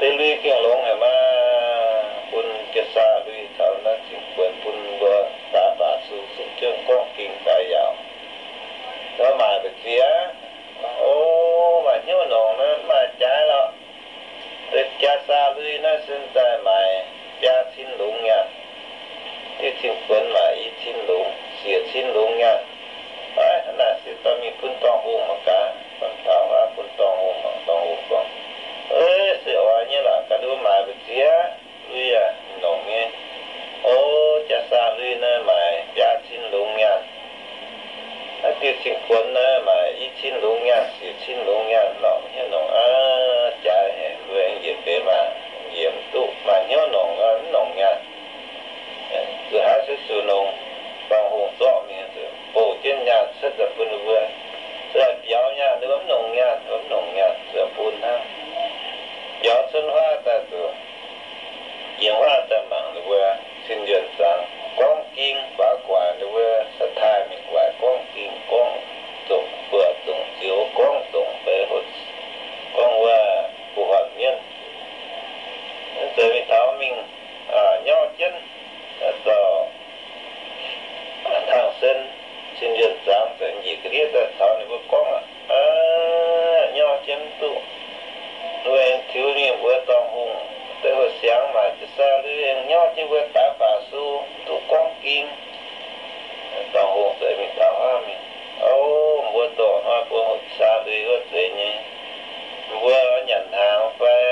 deix lui gengh longx haic maah! Bun jaa-saa lui taux naaiv cing-kuonx bun mbuo daaix baac su zuqc jienv gorngv ging daaih yaauc. Nor maaic mbu'ziex, o, maaih hnyouv nongc naaiv maaih jaaix lorqc. Deix jaa-saa lui naaiv sin daaih maaic biaa cin lungz nyaanh. Diuh cing-kuonx maaic i cin lungz, siec cin lungz nyaanh. Aav, naaic se dorh mingh bun dorngh hungh mangc gaax. Bun taux aav, bun dorngh hungh mangc, dorngh hungh gorngv, se oix nyei lorqc, ga'ndiev maaic mbu'ziex lui yaac nongc nyei. O, jaa-saa lui naaiv maaic biaa cin lungz nyaanh. Naaiv diuh cing-kuonx naaiv maaic i cin lungz nyaanh, siec cin lungz nyaanh, lorqc hnyouv nongc aqv. Jaaix haic, mbuo njiec deix maah, njiec mv duqv, maaih hnyouv nongc, mv nongc nyaanh. Zuqc haaix se zuqc nongc, dorngh hungh zorqv mingh, bouh jienv nyaanh cuotv daaih bun ninh mbuo. Zuqc biaux nyaanh, ninh mbuo mv nongc nyaanh, mv nongc nyaanh, zuqc bun hnangv. Biaux cuotv huaav daaih zuqc yiem huaav daaih mangc ninh mbuo cin-yuonh zaangc gorngv ging faaux gu'nguaaic, ninh mbuo sa taaih mingh gu'nguaaic gorngv ging, gorngv zongc buoqc zongc zioux, gorngv zongc deix, gorngv wuov buoz-huotc mienv. Zeiz mingh taux mingh, nyorqv jienv, dauh Tang Sen, cin-yuonh zaangc, njiec ga'ndiev daaih caux ninh mbuo gorngv aqv. Nyorqv jienv mv duqv, ninh mbuo aengx tiux mingh mbuox dorngh hungh, deix huoqc siangx maaic jaa-saa lui, aengx nyorqv jienv mbuo daaix baac su, mv duqv gorngv ging. Dorngh hungh zeix mingh taux huaav mingh, o, mbuo dorh hnoi bun jaa-saa lui wuov zeiz nyei. Mbuo nyanc hnaangx fai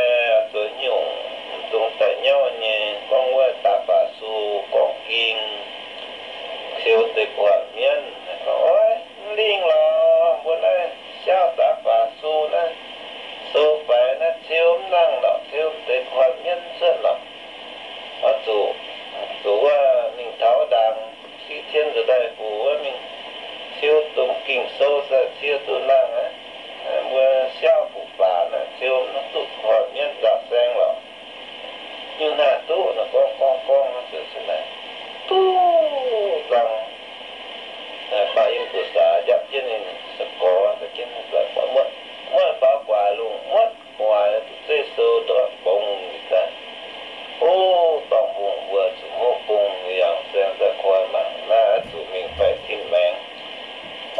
zuqc nyungc, mv dungx daaih nyauv nyei, gorngv wuov daaix baac su gorngv ging, ciou deix buoz-huotc mienv. Gorngv, oix, mv lingh lorqc, mbuo naaiv siauv daaix baac su naaiv, sou faix naaiv ciou mv nangh lorqc, ciou deix buoz-huotc mienv cuotv lorqc. Oix zuqc, zuqc wuov mingh taux ndaangc, sieqv tien nzuqc daaih guc wuov mingh, ciou domh Ging-Sou daaih ciou duqv nangh aqv. Mbuo siauv fuqv baac naaic ciou mv duqv buoz-huotc mienv nzaaux saeng lorqc. Nyungc naaic duqv nor gorngv gorngv gorngv, zuqc naaic duqv dangh, baac in buoz-saax njapv jienv ninh se gorx, muotv faaux gu'nguaaic lungh, muotv gu'nguaaic duqv zeiv sou ndortv bongx daaih. O, dorngh hungh mbuo zuqc hopv bung yangh saeng daaih koi mangc naaiv oix zuqc mingh faix tin maengx.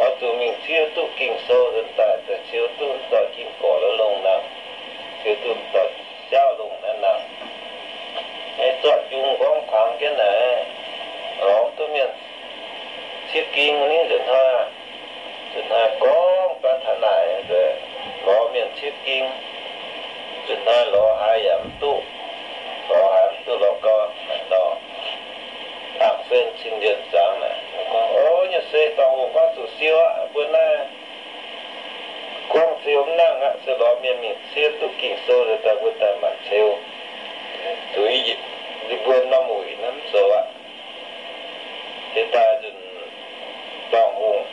Oix zuqc mingh ciou duqv Ging-Sou daaih, daaih ciou duqv dauh jin-gorqv longh nangh, ciou duqv dauh siauv longh naaiv nangh. Zorqv jung nqorngv kuangx jienv naaic, lorz duqv mienh ciev ging ni nzunc hnoi. Nzunc hnoi gorngv gaax taux naaic, lorz mienh ciev ging. Nzunc hnoi lorz haaix yaac mv duqv, lorz haaix mv duqv lorz gau. Naaic nor, Tang Sen cin-yuonh zaangc naaic gorngv, o, nyei se dorngh hungh gorngv zuqc siou aqv, mbuo naaiv gorngv siou mv nangh aqv, se lorz mienh mingh ciev duqv Ging-Sou daaih mbuo daaih maanc ceu. Zuqc ninh mbuo norm wuic naaiv mv zoux aqv. Jiex daaih nzunc dorngh hungh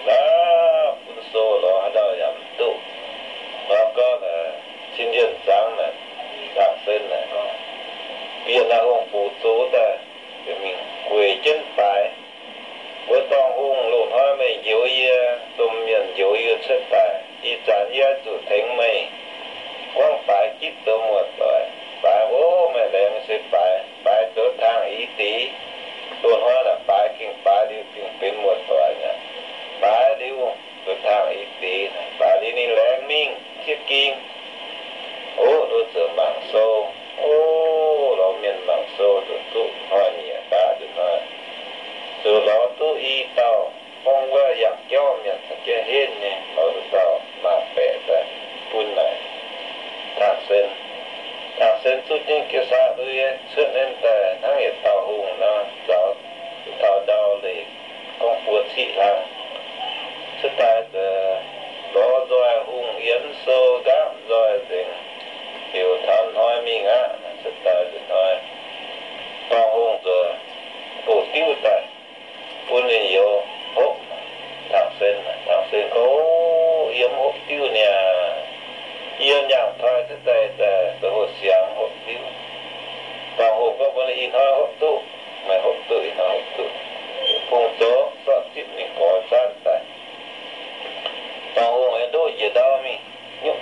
naaiv bun sou lorz haaix ndau yaac mv duqv. Lorz gau naaic, cin-yuonh zaangc naaic, Tang Sen naaic, bieqc naaic hungh fuc zoux daaih, mingh gueic jienv baaix. Mbuo dorngh hungh, loz-hnoi meih njoux yie, domh mienh njoux yie cuotv daaih, ih zanc yie zuqc tengx meih gorngv baaix gitv zoux muoz-doic. Baaix, o, meih laengz se baaix, baaix zoux tangh i deix.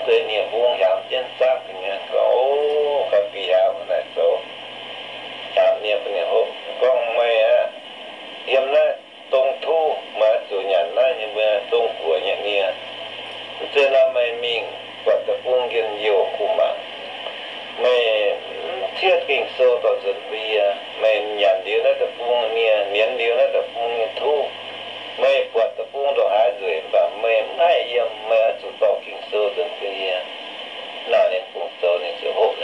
Deix nie-mbung hiaamx jienv zaangv gu'nyuoz gorngv, O, ga'bieqc aqv, naaic zoux hiaamx nie bun ninh hopv. Gorngv, Meih aeqv, yiem naaiv dong tuv meih oix zuqc nyanc naaiv nyei mbuo dong guoqv nyei nie. Mv zeiz nor meih mingh buatc deic-bung njien-youh kuh mangc. Meih mv ciev Ging-Sou dorh nzuonx bun yie. Meih nyanc liuz naaiv deic-bung nie, nienz liuz naaiv deic-bung nyei tuv, meih buatc deic-bung ndongc haaix nzueic, mv baac meih mv haih yiem. Meih oix zuqc dorh Ging-Sou nzuonx bun yie. Naaic ninh fungc zoux, ninh ziouc hopv.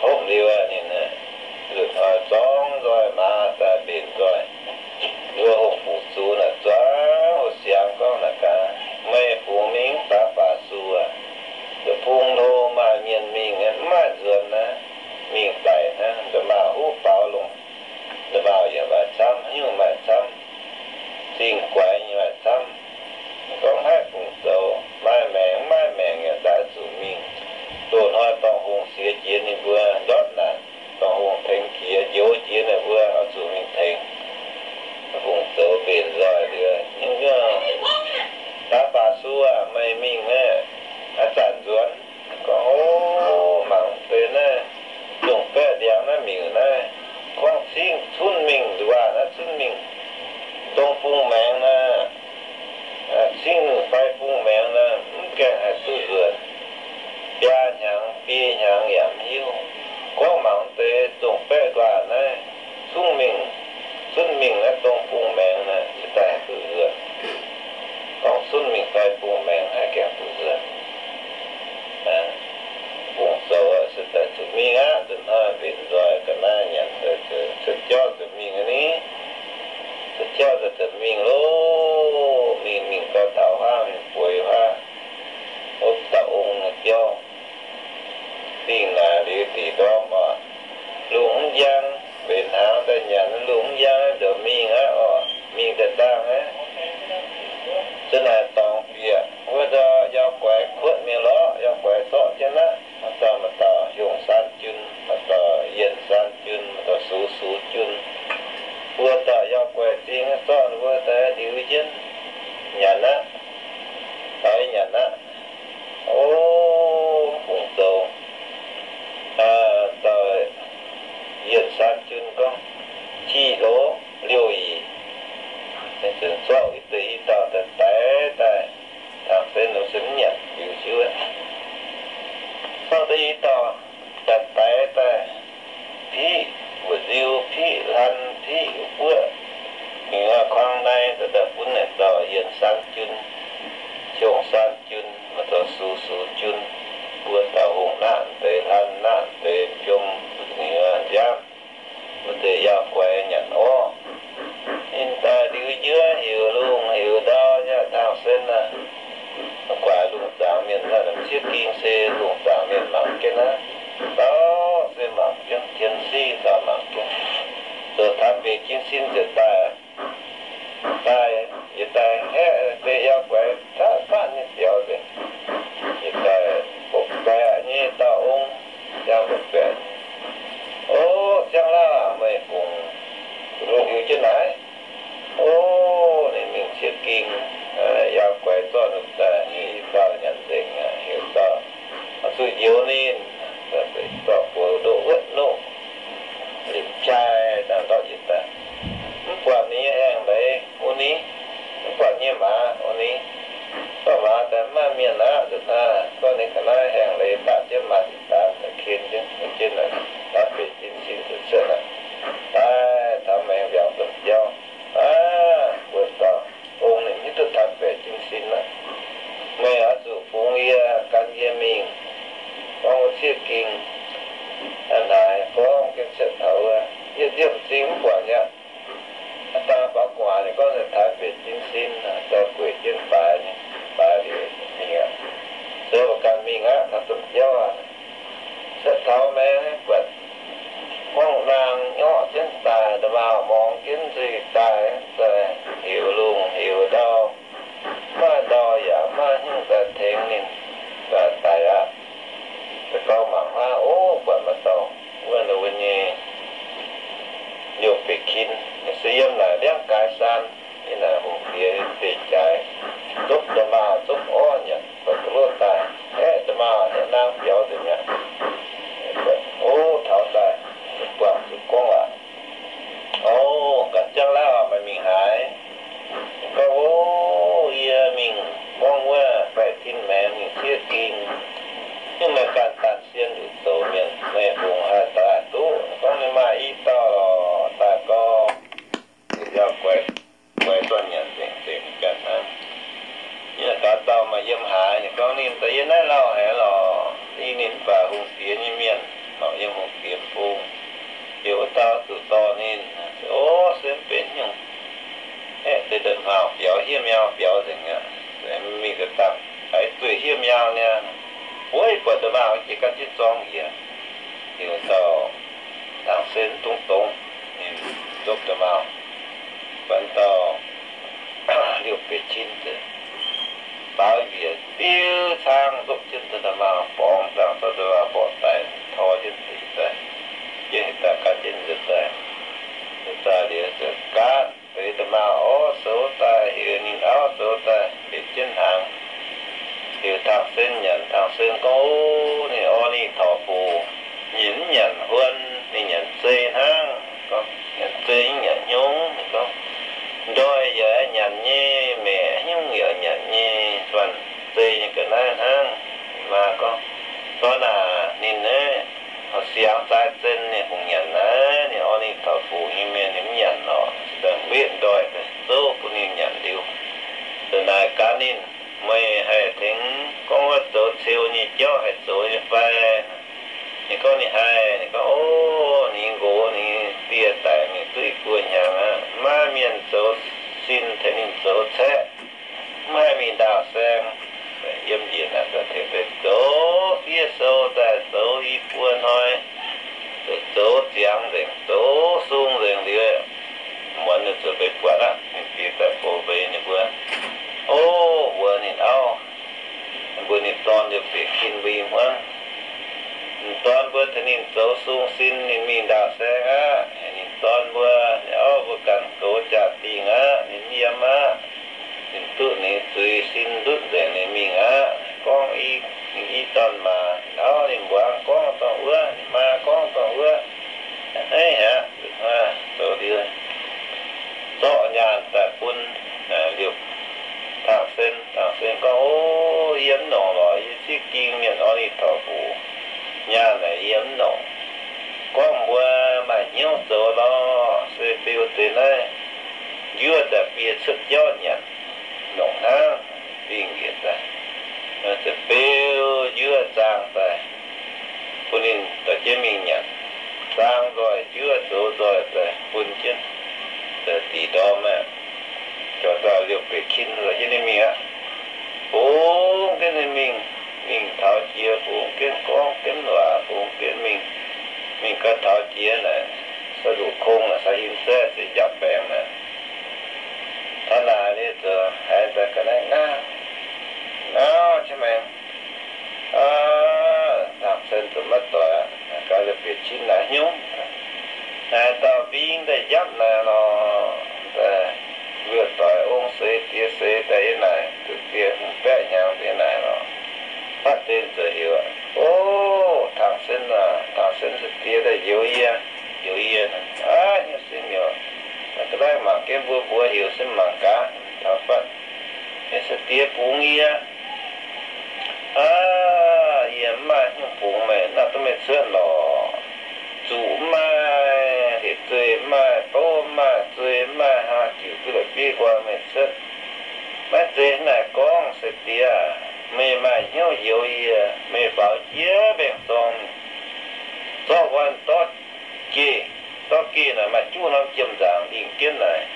Hopv liuz, ninh nzunc hnoi zorngv nzoih maaz daaih mbenc nzoih. Wuov hungh fuqv zux naaic zuangx houh siangx gorngv naaic gaax, Meih fungx mingh daaih baac suo, deic-bung hlo maaih mienh mingh, mv maaih nzuonx naaiv, mingh daic hnangv. Nda maauh huv baaux longc, nda maauh yaac maaih camv, haaix nyungc maaih camv, zingh guaix nyei maaih camv. Gorngv haih fungc zoux, maaih maengc mv maaih maengc yaac daaih zuqc mingh. Loz-hnoi dorngh hungh siex jiex ninh mbuo ndortv naanc, dorngh hungh tengx jiex, njoux jiex ninh mbuo oix zuqc mingh tengx. Fungc zoux mbenc nzoih liuz, daaih baac suo, meih mingh naaiv, aav zanc nzuonx. Gorngv, O, mangc deix naaiv zongh baeqv ndiangx naaiv mingh naaiv, gorngv cingv cunv mingh nduqc waac naaiv cunv mingh dong bung maengx naaiv, cingv fai bung maengx naaiv mv gaengh haih duqv nzuonx. Biaa hnyangx biei hnyangx yaac mv hiuv. Gorngv mangc deix zongh baeqv nduqc waac naaiv cunv mingh, cunv mingh naaiv dong bung maengx naaiv, yie daaih haih duqv nzuonx. Gorngv cunv mingh fai bung maengx haih gaengh duqv nzuonx. Fungc zoux se daaih zuqc mingh aqv. Nzunc hnoi mbenc nzoih ga'naaiv nyanc daaih, cuotv jauv zuqc mingh ni. Cuotv jauv daaih zuqc mingh loh. Mingh mingh gau taux huaav, mingh bueix huaav, wuov dauh ong nyei biauv. Dingh naaic liuz dingc ndorm oc, lungh mv njang, mbenc hnaangx daaih nyanc, lungh mv njang ndoqc mingh aqv oc. Mingh daaih dangh aqv. Za'naaic dorngx bieqc wuov ndau, yauh guaix kuotv mingh lorqc. Yauh guaix zorqv jienv aqv. Maaih dauh, maaih dauh hiongh saan jun, maaih dauh yienh saan jun, maaih dauh sux sux jun. Mbuo dauh yauh guaix zingh zorqv ninh mbuo daaih ndiux jienv nyanc aqv. Doix nyanc aqv. O, fungc zoux, dauh yienh saan jun gorngv, Tiqv loz liouh yic. Zorqv deix i dauh daaih daix daaih, tangx se nor se mv nyanc liuz jiuv. Zorqv deix i dauh daaih daix daaih, piqv wuoqc nziu, piqv hlan, piqv wuov buoqv, mingh kuang nai daaih bun naaic dauh yienh saan jun, hiongh saan jun, maaih dauh sux sux jun, mbuo dauh hungh naanc deix hlan, naanc deix jom, nziaamv, mbuo deix yauh guaix nyanc orv. Ninh daaih ndiux njuov heuc lungh heuc ndau nyei tangx sen aqv. Guaix lungh zaangc mienh hnangv, ciev ging se lungh zaangc mienh mangc jienv aqv. Dauh se mangc jienv, Tin-Singh dauh mangc jienv, zoux tanx mbenc jin sin ziouc daaih. Daaih, yietc daaih haeqv deix yauh guaix zaqv fatv nyei biaux nzengc. Yietc daaih bopv baeqc nyei dauh ong, ziangh bopv baeqc. O, ziangh lauh aac, meih fungc duqv ndiux jienv naaiv? O, ninh mingh ciev ging, yauh guaix zorqv ninh daaih, i dauh nyanc nzengc aqv, heuc dauh zuqc njoux ninh, zorqv buoz ndoqv wuotv ndoqv, limc jaaix dangh ndortv yietc daaih. Mv buatc ninh nyei haengh leiz wuov ni, mv buatc nyei maaz wuov ni. Zorqv maaz daaih mv maaih mienh aqv, nzunc hnoi zorqv ninh ga'naaiv haengh leiz dapv jienv maaz daaih ken jienv, jienv naaic, dapv benx jin sin cuotv aqv. Daaih taux maengx mbiaangx domh jauv, aav, mbuo dauh ong ninh hiuv duqv tanx baeqc jin sin aqv. Meih oix zuqc fungx yie, gan yie mingh. Gorngv wuov ciev ging, hnangv naaic gorngv jienv cietv taux wuov, yie nziemv m'zing mv buatc aqv. Dangh faaux gu'nguaaic ninh gorngv se tanx baeqc jin sin, daaih gueic jienv baaix, baaix liuz mingh aqv. Se mbuo ganh mingh aqv. Gorngv ninh daaih yiem naaiv lauh haic lorqc. Yie ninh mv baac hungh diex nyei mienh, mangc yiem hungh diex bung, yie wuov dauh zuqc dorh ninh. O, se mv benx nyungc, aeqv, deix nda'maauh biaux, hiev miau biaux nzengc aqv. Mingh daaih dangh haaix zueih hiev miau niaa, wuov buatc nda'maauh jiex gan jienv zorng njiec. Liuz dauh Tangh Sen mv dungx dongz, ninh nzopv nda'maauh, ban dauh liouh bieqc cin baaux njiec biouv caangv nzopv jienv nda'maauh borngz dangh, zorqv nda'maauh mborqv daic tor jienv daic, jienv daaih gan jienv nzuonx daaih. Nzuonx daaih liuz, gaanv deix nda'maauh orv zoux daaih, heuc ninh auv zoux daaih mbenc jienv hnaangx. Heuc Tangh Sen nyanc. Tangh Sen gorngv, O, ninh orv ninh torc fuc, ninh mv nyanc huon, ninh nyanc zei hnangv. Gorngv, Nyanc zei mv nyanc hnyungv. Ninh gorngv, Ndoih yaac nyanc nyei, maeqc hnyungv yaac nyanc nyei, fanh zei nyei ga'naaiv hnangv. Maa gorngv, Dorn aac, ninh naaiv siangx zaaix zen, ninh hungx nyanc naaiv. Ninh orv ninh torc fuc nyei mienh ninh mv nyanc orqc, weqv ndoih daaih zouv bun ninh nyanc liuz, da'naaic gan ninh, Meih haih tengx gorngv wuov zoux ceu nyei jauv haih zoux nyei fai? Ninh gorngv ninh haih. Ninh gorngv, O, ninh nqox ninh die daic mingh duqv i buo hnyangx aqv, maiv maaih mienh zoux sin tengx ninh zoux caeqv, maiv haih mingh ndaauh saeng. Yiem njiec naaic daaih tengx deix zoux fiev sou daaih zoux i buo hnoi, zoux ziangx nzengc, zoux sung nzengc liuz, muonz ninh zuqc mbeix buatc aqv. Ninh die daaih bouh mbeix ninh mbuo, O, mbuox ninh auv, mbuox ninh dorn liouh bieqc kin mbuo i hmuangv. Ninh dorn mbuo tengx ninh zoux sung sin, ninh mingh ndaauh saeng aqv. Ninh dorn mbuo, ninh auv mbuo ganh goux jaa-dingh aqv, ninh mv yiem aqv. Ninh duqv ninh zuiz sin ndutv nzengc ninh mingh aqv. Gorngv i, ninh i dorn maa, ninh auv ninh mbuangz gorngv dorngh wuov, ninh maa gorngv dorngh wuov. Hnangv naaiv aqv, zoux liuz, zorqv nyaanh daaih bun liouh Tangh Sen. Tangh Sen gorngv, O, yie mv nongc lorqc, yie ciev ging mienh orv ninh torc fuc, nyaanh naaic yie mv nongc. Gorngv mbuo maaih hnyouv zoux lorqc, se beu deix naaiv njuov daaih bie cuotv jauv nyanc nongc hnangv. Dingh njiec daaih, ziouc beu njuov zaang daaih bun ninh dorh jienv mingh nyanc. Zaang nzoih njuov zoux nzoih daaih bun jienv diqc ndorm aeqv, caux dauh liouh bieqc kin lorz jienv ninh mingh aqv. Bungx jienv ninh mingh, mingh taux jiex bungx jienv gorngv jienv waac, bungx jienv mingh, mingh gau taux jiex naaic, sa luqc kong naaic, sa hin zaeqv se njapc baengx naaic. Taux naaic ninh ziouc haiz daaih ga'naaiv ngauv, ngauv jienv maengx. Aav, Tangh Sen ziouc maiv doic, gaax liouh bieqc cin naaic hnyouv. Naaic dauh mbing daaih njapv naaic lorqc, daaih luoqc doic ong seix diex seix daaih yiem naaic, duqv diex hmz baeqv hnyangx deix naaic lorqc. Fatv deix ziouc heuc, O, Tangh Sen aac, Tangh Sen se diex daaih njoux yie, njoux yie. Aav, hnyouv sin miouc, ga'naaiv mangc jienv mbuo mbuox heuc se mangc gaax taux fatv. Yie se diex bungx yie. Aav, yie mv maaih hnyouv bungx meih, naaiv duqv meih cuotv lorqc. Zuqc mv maaih, hec zueih mv maaih, bouv mv maaih, zueih mv maaih, haa, jiuc duqv la'bieiv nqoi meih cuotv. Maiv zeiz naaic gorngv se diex, meih maaih hnyouv njoux yie, meih faaux jiex mbaengx-zorng, zorqv wuonh dorv geh, dorv geh naaic maaih juqv norm jiem-nzaangc lingh jienv naaic,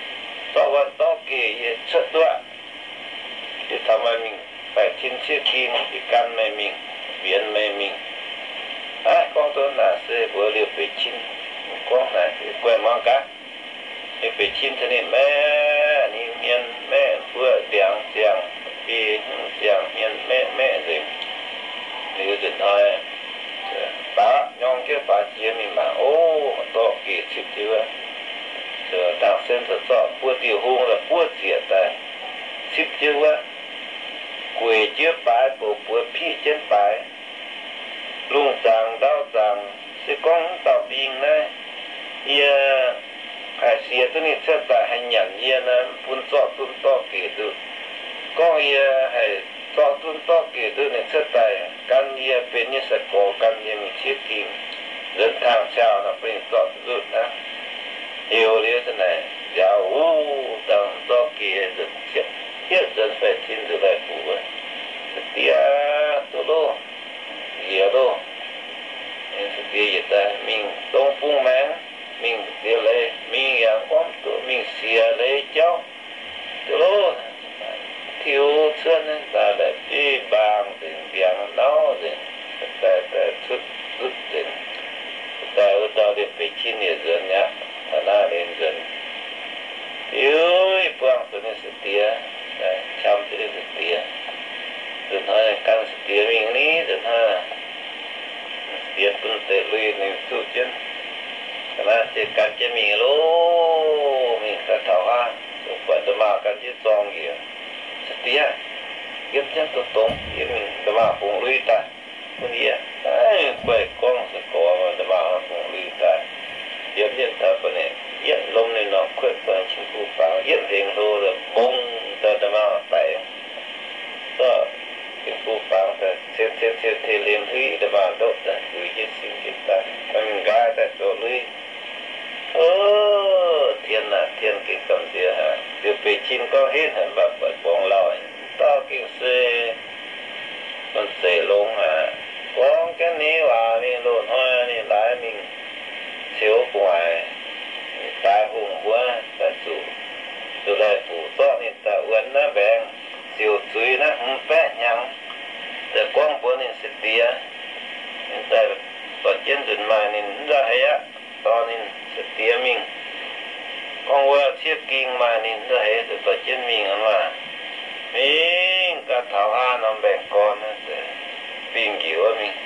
zorqv wuonh dorv geh yie cuotv duqv. Yie caux meih mingh, baeqc cin ciev ging, yie gan meih mingh, mbienx meih mingh. Aav, gorngv duqv naaic se mbuox liouh bieqc cin, gorngv naaic guaih muangx gaax. Liouh bieqc cin tengx ninh maeqv, ninh hmien maeqv buoqv ndiangx ziangh, biei hmien ziangh, hmien maeqv maeqv nzengc. Liuz nzunc hnoi baav nyorng jienv faaux jiex mingh mangc, o, dorh geh cipv jienv wuov. Dangh sen ziouc zorqv buo diuh hung la'buov zieqc daaih cipv jienv wuov. Gueic jienv baaix, bouc buoz piqv jienv baaix. Lungh zaangc ndau zaangc se gorngv mv dauh mbing naaiv, yie haih siex duqv ninh cuotv daaih haih nyanc yie naaiv, bun zorqv duqv dorh geh nduqv. Gorngv yie haih zorqv duqv dorh geh nduqv ninh cuotv daaih gan yie benx nyei sai-gorx gan yie mingh ciev ging, nzuonx taangh ciauh nor bun ninh zorqv duqv nduqv hnangv. Heuc liuz za'naaic nziaaux wuov dangh dorh geh nzuonx ciepv hietv nzuonx faix-cin nzuqc laih buoz. Diev Loh, ninh se-diex yietc daaih mingh dongh bung maengx, mingh diex leiz, mingh yangh wuom duqv, mingh siex leiz jauv. Duqv loh, tiux cuotv naaiv daaih, la'bieiv mbaang nzengc, mbiaangx nauv nzengc, daaih, daaih cuotv zutv nzengc, daaih wuov dauh liemh beic cin yietc nzuonx aqv, taux naaiv liuz nzuonx. Liuz buangh zuqc ninh se-diex, qam jienv ninh se-diex. Nzunc hnoi gan se-diex mingh ni, nzunc hnoi se-diex bun deix lui ninh zuqv jienv. Ga'naaiv ziouc gan jienv mingh loh, mingh daaih taux haav, buatc nda'maauh gan jienv zorng njiec. Se-diex, yiem jienv dongh dongh, yie mingh nda'maauh bungx lui daaih bun yie. Guaih gorngv se gorx, nda'maauh bungx lui daaih. Yiem jienv taux ba'nyiec, yietv lomh ninh norm kuotv daaih cin-bung fangx, yietv hengx hlo daaih mbong daaih nda'maauh daic. Zorqv cin-bung fangx daaih cien cien cien tei liemh hlui, nda'maauh ndoqv daaih zuiz jienv sin jienv daaih, mingh nqaai daaih zoux lui. O, tien aac, tien gengh gamh nziex haic. Liuz beic cin gorngv henv haic, mv baac buatc mborngz lauh, dauh gengh se bun zeic longx haic. Gorngv jienv ni waac mingh loz-hnoi ninh laaix mingh ceux gu'nguaaic, ninh daaix hungh mbuo daaih zuqc, zuqc laih fuc zorqv ninh daaih wuonx naaiv mbaengx ziouc zuiz naaiv hmz baeqv hnyangx. Daaih gorngv mbuox ninh se-diex, ninh daaih dorh jienv nzunc maaih ninh mv nzauh heix aqv, dorh ninh se-diex mingh. Gorngv wuov ciev ging maaih ninh mv nzauh heix, dorh jienv mingh maah. Mingh gau taux haav norm mbaengx-gorn, dingh njiec wuov mingh.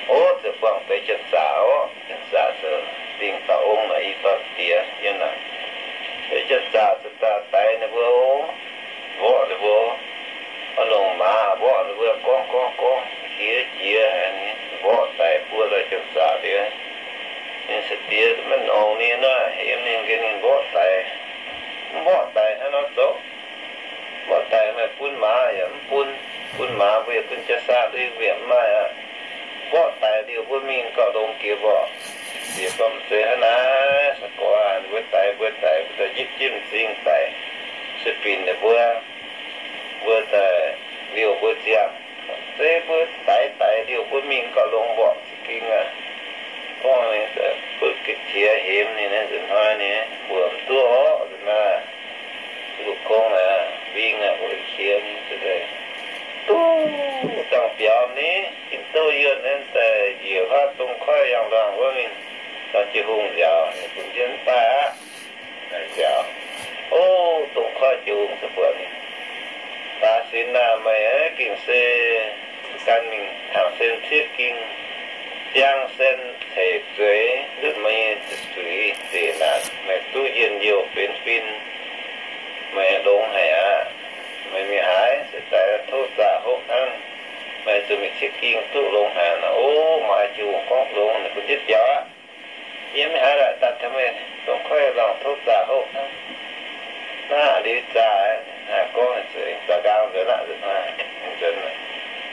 O, ziouc buangh deix janx-zaqc orqc. Janx-zaqc ziouc dingh dauh ong naaic i dorn diex yiem naaic. Deix janx-zaqc ziouc daaih daix ninh mbuo, mborqv ninh mbuo, oix longc maaz mborqv ninh mbuo, gorngv gorngv gorngv, jiex jiex haic, mborqv daic buo dauh janx-zaqc liuz, ninh se-diex maiv ongx ninh nor, yiem ninh gengh ninh mborqv daic. Mv mborqv daic hnangv nor zoux. Mborqv daic meih bun maaz yaac mv bun, bun maaz mbuo yaac bun jaa-saah lui mbuo yaac mv maaih aqv. Mborqv daic liuz mbuo mingh gauh longx jiex mborqv. Jiex gorngv mv zeiz hnangv naaiv, se gorx mbuo daix mbuo daix mbuo daaih njipv jienv m'zing daic, se binc ninh mbuo, mbuo daaih liouh mbuo ziangh. Zeiz mbuo daix daic liouh mbuo mingh gauh longx mborqv za'gengh aqv. Gorngv ninh butv ga'qiex hemx ninh, nzunc hnoi ninh mbuox mv duqv orqc, nzunc naaiv lungh kong aqv, mbing aqv, mbuo qiex ninh duqv dangh biaux ni, tin-douh yuonh naaiv daaih njiec huaav dongh koiv yangh nduangh wuov mingh, dorh jienv hungh nziaaux, ninh bun jienv daaih aqv. Nziaaux, o, dongh koiv jiu hungh se buatc ninh, Baax sinx aah! Meih aeqv, gengh se gan mingh tangx sen ciev ging, biangh sen ceix zueiz ndutv meih nyei zuiz zeqc naanc, meih duqv njien-youh benx fin, meih longx haic aqv. Meih mingh haaix se daaih tov zaqc hopv hnangv. Meih zuqc mingh ciev ging duqv longx haic. O, maaih jiu hungh gorngv longx, ninh bun jienv biaux aqv. Yie mv haiz la'datc taux meih dongh koiv longx tov zaqc hopv hnangv. Naaiv liuz zaqc, gorngv zaqc nqaang nzuonx aqv, nzuonx,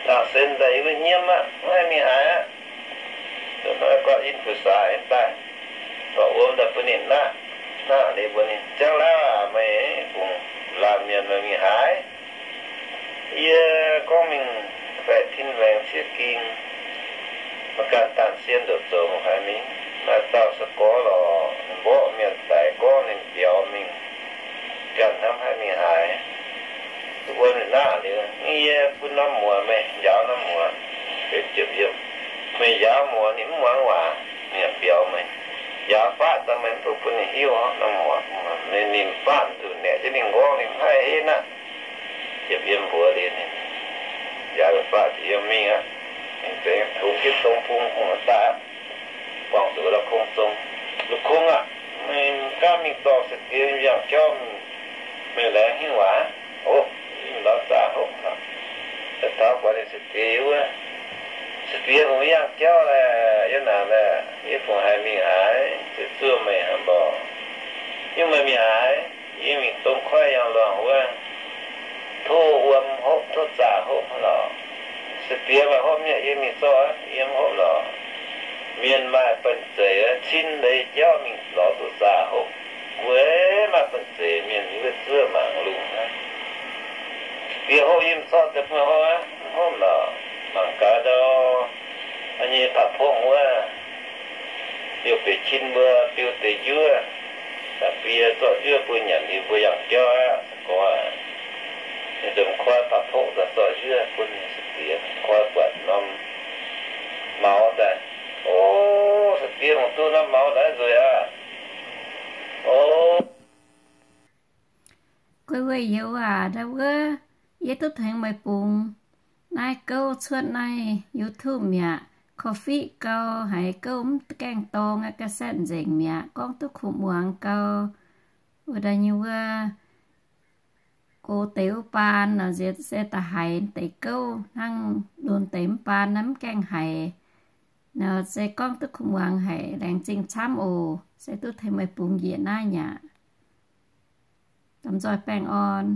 tangx sen daaih yie mbuo nyiemv aqv, mv haih mingh haaix aqv. Nzuonx hnoi gorqv in-butv-saax daaih, dorh wuom daaih bun ninh naqv. Naqv liuz mbuox ninh, Ziangh Laauh aac, meih fungc laanh mienh meih mingh haaix? Yie gorngv mingh baeqc tin-waengx ciev ging, maiv ganh dangh sien ndoqc zoux haaix mingh. Maaih dauh se gorx lorqc, mborqv mienh daic gorngv ninh biaux mingh, ganh hnamv haih mingh haaix. Wuom ninh naqv liuz, Yie bun norm muoc meih njaaux norm muoc, benx ziepc yiem. Meih njaaux muoc ninh mv muangx waac, ninh yaac biaux meih. Njaaux faatv daaih meih mv dungx bun ninh hiuv norm muoc. Ninh nimc faatv duqv naeqc jienv ninh nqorngv, ninh mv haih henv aqv. Ziepc yiem mbuox liuz ninh, njaaux faatv ziepc yiem mingh aqv. Ninh zengx tungx jienv dong bung hungh daaih aqv. Buangh zuqc la'kong zong, La'kong aah! Meih ganh mingh dorh se-diex yangh jauv, meih laengz hingv waac. O, yie mingh lorz zaqc hopv aqv. Daaih taux buatc ninh se-diex wuov, Se-diex, fungc yangh jauv laeh, yie naaic laeh, yie fungc haih mingh haaix, zuqc zuov meih haic mborqc. Yie meih mingh haaix? Yie mingh dong koiv yangh lorngh wuov, tov wuom hopv, tov zaqc hopv lorqc. Se-diex maaih hopv nyei, yie mingh zorqv, yie mv hopv lorqc. Mienh maaih banh zeic, cin leiz jauv mingh lorz duqv zaqc hopv. Weic maaih banh zeic mienh yie zuov mangc lungh hnangv. Diex hopv yie mv zorqv deix buo hopv aqv, mv hopv lorqc. Mangc gaax ndau, Nyei paav pongv wuov, biouv bieqc cin mbuo biu deix njuov, da'bie zorqv njuov bun nyanc liuz mbuo yangh jauv aqv. Se gorngv ninh nzunc koi paav pongv daaih zorqv njuov bun ninh sai-diex koi buatc norm maux daaih. O, sai-diex longc duqv norm maux naaiv nzueic aqv. O, guei weih youz aac, ndau wuov, yie duqv tengx meih bungx naaiv gouv cuotv naaiv YouTube mi'aqv. Korv-fiqv gau, haiz gouv mv gaengh dorng aqv, ga'setv nzengc mi'aqv, gorngv duqv kuv muangx gau. Wuov daaih nyei wuov, gox deix wuov baan nor, nziex se da'haiz deix gouv hnangv lunx deix mv baan naaiv mv gaengh haiz. Nor se gorngv duqv kuv muangx haic, laengz zingh camv oc. Se duqv tengx meih bungx njiec naaiv nyaqc. Domh nzoih baengh orn.